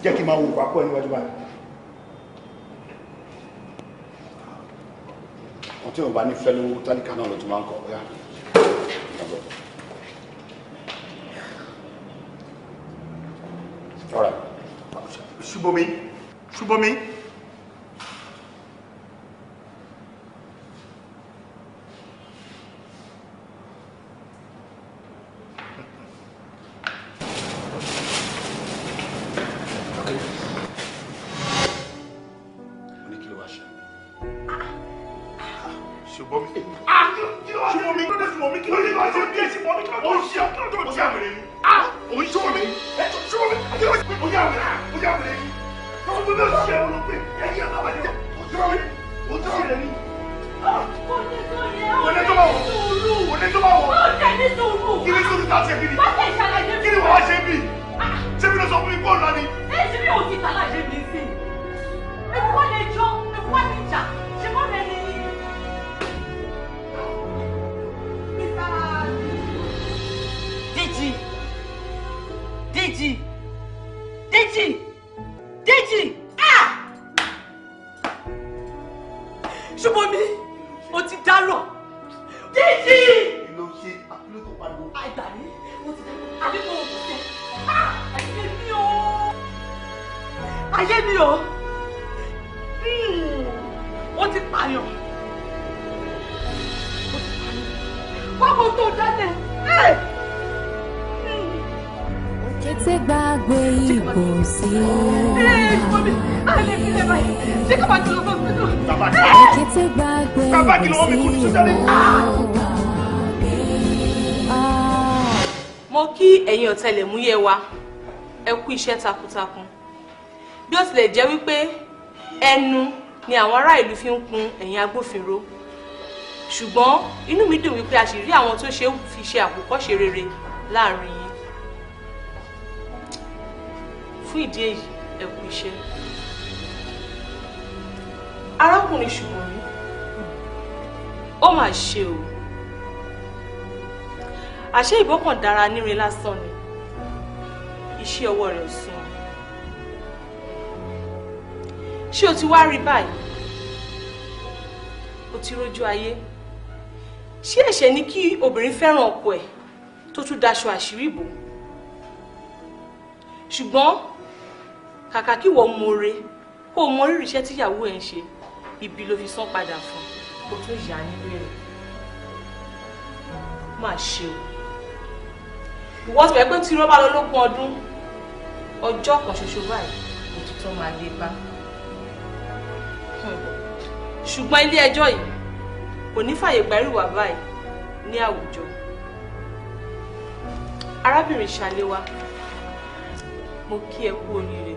Jẹ́ kí n máa wo ìpàkọ́ ẹ níwájú báyìí. Wọ́n tí ò bá ní fẹ́ lówó tálíkà náà ló tún máa ń kọ̀ ọ́ yá. All right. Ṣùbọ̀mí, Ṣùbọ̀mí. Mo ní kí ló wá ṣe? Ṣùbọ̀mí. Ṣùbọ̀mí, kí ló dé Ṣùbọ̀mí? Kí ló dé Ṣùbọ̀mí? Ṣùbọ̀mí, kí ló dé ṣe? Kí ló dé ṣe àwẹ̀rẹ̀ ni? Òun Ṣùbọ̀mí. Ṣùbọ̀mí, kí ló dé? Ó yà wẹ̀rẹ̀, ó yà wẹ̀rẹ̀ ni. Ṣùbọ̀mí ó ṣe wọn ló pé ẹ̀yìn àbájá. Ṣùbọ̀mí, ó ti ṣe rẹ̀ ni. Òní tó bá wọ̀. Òní tó bá wọ̀. Kí ni sùúrù tá a ṣe bí ni? Kí ni wàá ṣe bí? Ṣé mi ló sọ fún mi kó lọ ni? Ẹ ṣe bí òun ti tàlàyé mi sí. Èmi wá lè jọ, èmi wá lè jà, ṣe mọ́ rẹ ni. Dèjì! Dèjì! Dèjì! Dèjì! Ah! Ṣùbọ̀mí, o ti dáràn. Dèjì! Kí ló ṣe? Kí ló tó pariwo? Àìgbà mi, o ti dáràn. Àbí kò wò ṣe? Ah! Ayé mi o! Ayé mi o! O ti pààyàn. O ti pààyàn. Wọ́n tó dálẹ̀. Kété gbàgbé ìbò sí. Kété gbàgbé ìbò sí. Mo kí ẹ̀yin ọ̀tẹlẹ̀múyẹ́ wa, ẹ kú iṣẹ́ takuntakun. Bí ó tilẹ̀ jẹ́ wípé ẹnu ni àwọn ará ìlú fi ń kun ẹ̀yin agbófinró. Ṣùgbọ́n inú mi dùn wípé a sì rí àwọn tó ṣe é fi ṣe àwòkọ́ṣe rere láàrin yín. Fún ìdí èyí, ẹ kú iṣẹ́. Arákùnrin Ṣùbọ̀mí, ó mà ṣe o. Àṣé ìbọn kan dára nírin lásán ni. Iṣẹ́ ọwọ́ rẹ̀ ò sunwọ̀n. Ṣé o ti wá rí báyìí? O ti rójú ayé. Ṣé ẹ̀ṣẹ̀ ni kí obìnrin fẹ́ràn ọkọ ẹ̀ tó tún daṣọ àṣírí bò? Ṣùgbọ́n kàkà kí wọ́n mọ̀ọ́re kó o mọ rírì iṣẹ́ tíyàwó ẹ̀ ń ṣe, ibi ló fi san padà fún un, o tún yà á nílé rẹ̀. Má ṣe o. Ìwọ ti bẹ̀ pé tí irọ́ bá lọ lógún ọdún, ọjọ́ kan ṣoṣo báyìí òtítọ́ máa dé bá. Ṣùgbọ́n ilé ẹjọ́ yìí kò ní fàyè gba irú ìwà báyìí ní àwùjọ. Arábìnrin Ṣaléwá, mo kí ẹ kú oríire.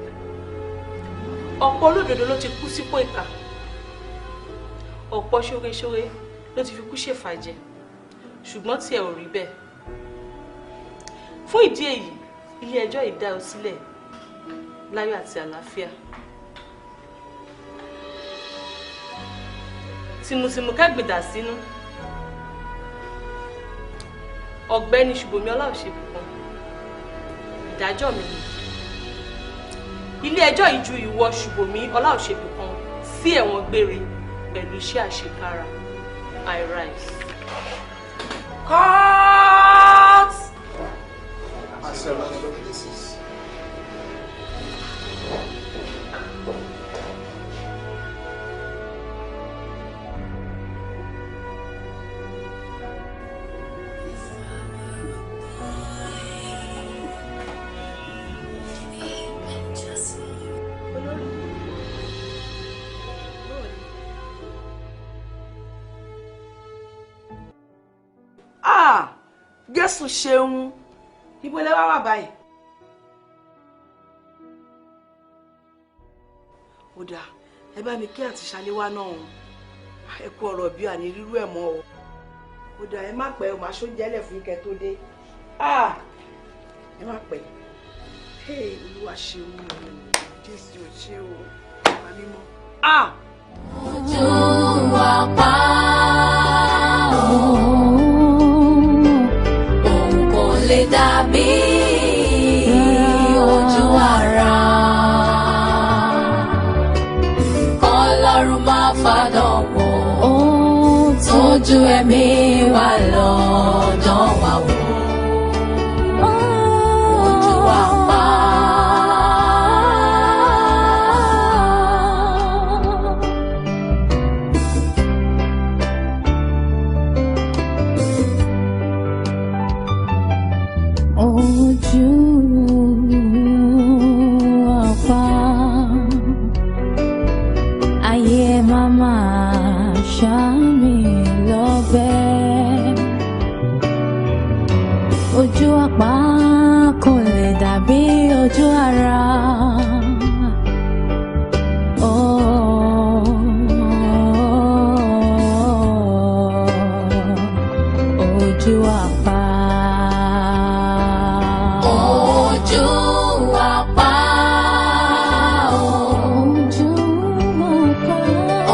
Ọ̀pọ̀ olódodo ló ti kú sípò ìkà, ọ̀pọ̀ ṣóreṣóre ló ti fi kú ṣèfàjẹ, ṣùgbọ́n tí ẹ ò rí bẹ́ẹ̀. Fún ìdí èyí, ilé ẹjọ́ yìí dá ọ sílẹ̀ láyọ̀ àti àlàáfíà. Tìmùtìmù kẹ́gbìdà sínú. Ọ̀gbẹ́ni Ṣùbọ́mi Ọláòṣèbìkan, ìdájọ́ mi ni. Ilé ẹjọ́ yìí ju ìwọ Ṣùbọ́mi Ọláòṣèbìkan sí ẹ̀wọ̀n gbére pẹ̀lú iṣẹ́ àṣekára. I rise. Cut! This is Ah, Jésù ṣeun. Ibo lẹ wá wà báyìí? Ó dáa, ẹ bá mi kí àǹtí Ṣaléwá náà o. Ẹ kú ọ̀rọ̀ bí àní rírú ẹ̀ mọ́ o. Ó dáa, ẹ má pẹ́ o, màá ṣóúnjẹ lẹ̀ fún kẹ́ tó dé. Ah, ẹ má pẹ́. Hey, Olúwa ṣeun o, Jésù ò ṣe o, bàbá mímọ́. Ah! Ojú wa pa òun, òun kò lè dàbí ojú ara. Kọ́lọ́run má fàdánwò tójú ẹ̀mí wa lọ́dọ̀ wa wò. Ojú wa pa. Ojú ọ̀pá ayé màmá ṣá mi lọ́bẹ̀. Ojú ọ̀pá kò lè dàbí ojú ara. Oh, ojú àpá. Ojú àpá Ojú àpá.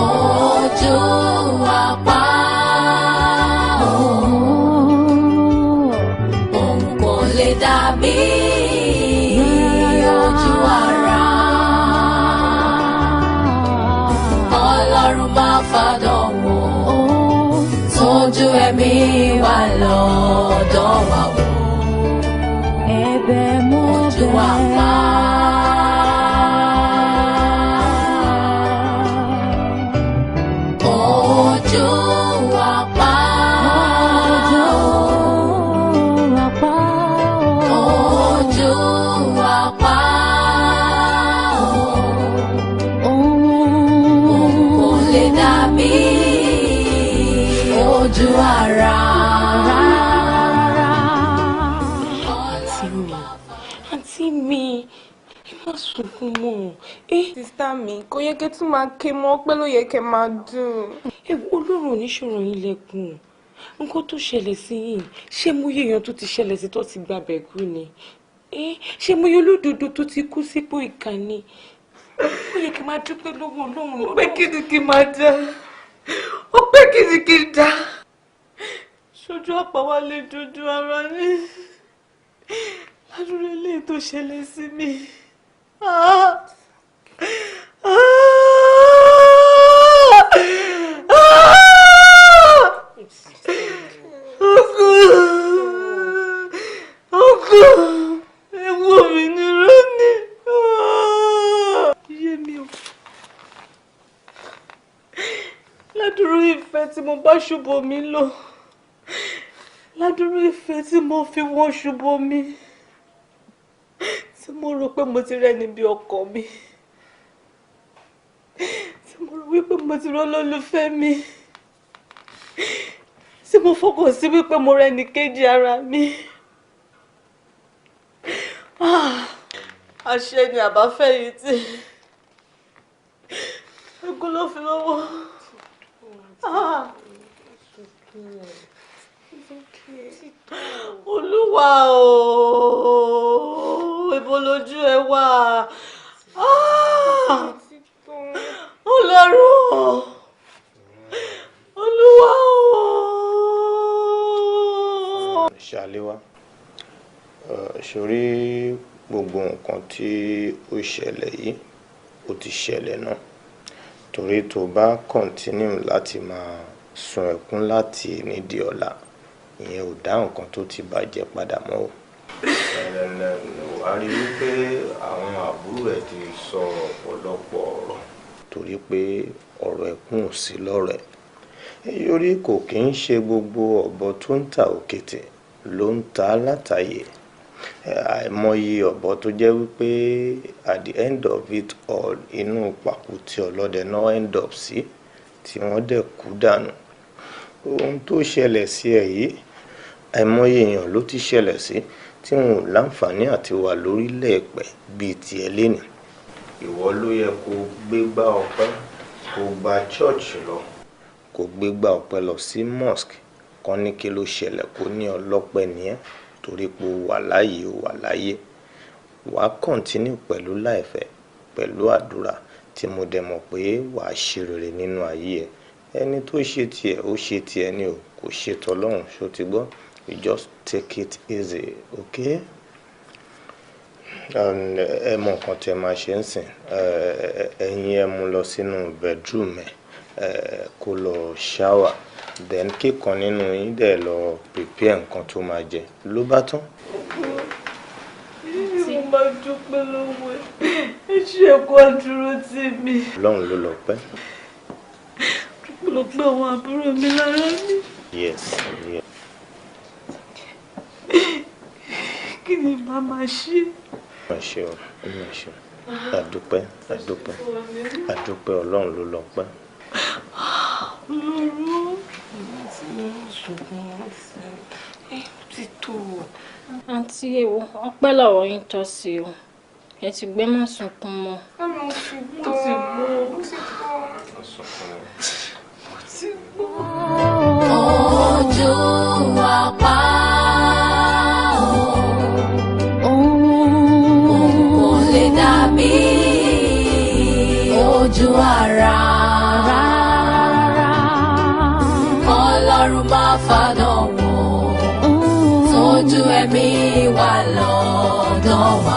Ojú àpá òun kò lè dàbí ojú ara. Ọlọ́run má fàdánwò tójú ẹ̀mí wa lọ́dọ̀ wa wò. Ẹ̀bẹ̀ mo Ojú bẹ̀. àpá. Ojú àpá. Ojú àpá. Ojú àpá. Òun kò lè dàbí ojú ara. Àǹtí mi, àǹtí mi, ẹ má sunkún mọ́. Sister mi, kò yẹ kẹ́ tún máa ké mọ́, pé ló yẹ kẹ́ máa dùn. Ewu Ọlọ́run ò ní ṣòro yín lẹ́kùn. Nǹkan tó ṣẹlẹ̀ sí yín, ṣé mo yé èèyàn tó ti ṣẹlẹ̀ sí tó ti gbàbẹ̀ kú ni? Ṣé mo yé olódodo tó ti kú sípò ìkà ni? Ó yẹ kí n máa dúpẹ́ lọ́wọ́ Ọlọ́run. Ó pé kí ni kí n máa dá? Ó pé kí ni kí n dá? Ṣojú àpá wa lè dojú ara ní. Ládùúrú eléyìí tó ṣẹlẹ̀ sí mi. Ọkọ, ewu mi ní rẹ́ni. Yé mi o. Ládùúrú ìfẹ́ tí mo bá ṣubú mi lò. Ládùúrú ìfẹ́ tí mo fi wọ́n ṣubú mi. Tí mo rò pé mo ti rẹ́ni bí ọkọ mi. Tí mo rò wípé mo ti rọ́ lólùfẹ́ mi. Tí mo fọkàn sí wípé mo rẹ́ni kejì ara mi. Àṣẹ ni àbáfẹ̀yìntì. Ẹkún ló fi lọ́wọ́. Olúwa o, ibo lójú ẹ wà? Ọlọ́run, Olúwa o. Ṣàléwá, sórí gbogbo nǹkan tí ó ṣẹlẹ̀ yìí, ó ti ṣẹlẹ̀ náà. Torí tó bá continue láti máa sun ẹkún láti nídìí ọ̀la, ìyẹn ò dá nǹkan tó ti bàjẹ́ padà mọ́ o. Wà á rí wípé àwọn àbúrò ẹ̀ ti sọ ọ̀pọ̀lọpọ̀ ọ̀rọ̀ torí pé ọ̀rọ̀ ẹkún ò sí lọ́rọ̀ ẹ̀. Yorí kò kí ń ṣe gbogbo ọ̀bọ tó ń ta òkété ló ń ta látàyè. Àìmọye ọ̀bọ tó jẹ́ wípé at the end of it all, inú pàkúté ọlọ́dẹ náà end up sí tí wọ́n dẹ̀ kú dànù. Ohun tó ṣẹlẹ̀ sí ẹ yìí, àìmọye èèyàn ló ti ṣẹlẹ̀ sí tí wọn ò láǹfààní àti wà lórílẹ̀ èpẹ̀ bíi tiẹ̀ lénìí. Ìwọ ló yẹ kó gbégbá ọpẹ́, kó gba church lọ, kó gbégbá ọpẹ́ lọ sí mosque, kán ní kí ló ṣẹlẹ̀, kó ní ọlọ́pẹ́ ni ẹ́ torí pé o wà láàyè, o wà láyé. Wàá continue pẹ̀lú láìfẹ́, pẹ̀lú àdúrà tí mo dẹ̀ mọ̀ pé wàá ṣe rere nínú ayé ẹ. Ẹni tó ṣe tiẹ̀, ó ṣe tiẹ̀ ni o, kò ṣe tọlọ́run, ṣó ti gbọ́? You just take it easy, okay? Ẹ mọ nǹkan tí ẹ máa ṣe ń sìn. Ẹ̀yin ẹ mú lọ sínú bedroom ẹ, kó lọ shower, then kíkan nínú yín dẹ̀ lọ prepare nǹkan tó máa jẹ, ló bá tán. Mo máa dúpẹ́ lọ́wọ́ ẹ, ẹ ṣe ẹ̀kọ́ àdúró tì mí. Ọlọ́run ló lọ pẹ́. Lọ pé àwọn àbúrò mi lára mi. Yes, yes. Kí ni màá máa ṣe? Má ṣe o, má ṣe o. Àdúpẹ́, àdúpẹ́, àdúpẹ́, Ọlọ́run ló lọ pẹ́. Ọlọ́run. Ti tó. Àǹtí ewo, ọpẹ́ lọ̀rọ̀ yín tọ́ sí o. Ẹ ti gbé má sunkún mọ́. Mo ti gbọ́. Mo ti gbọ́. Mo ti gbọ́. Ojú apá òun kò lè dàbí ojú ara. Ọlọ́run máa fàdán wò tójú ẹ̀mí wa lọ́dọ̀ wa.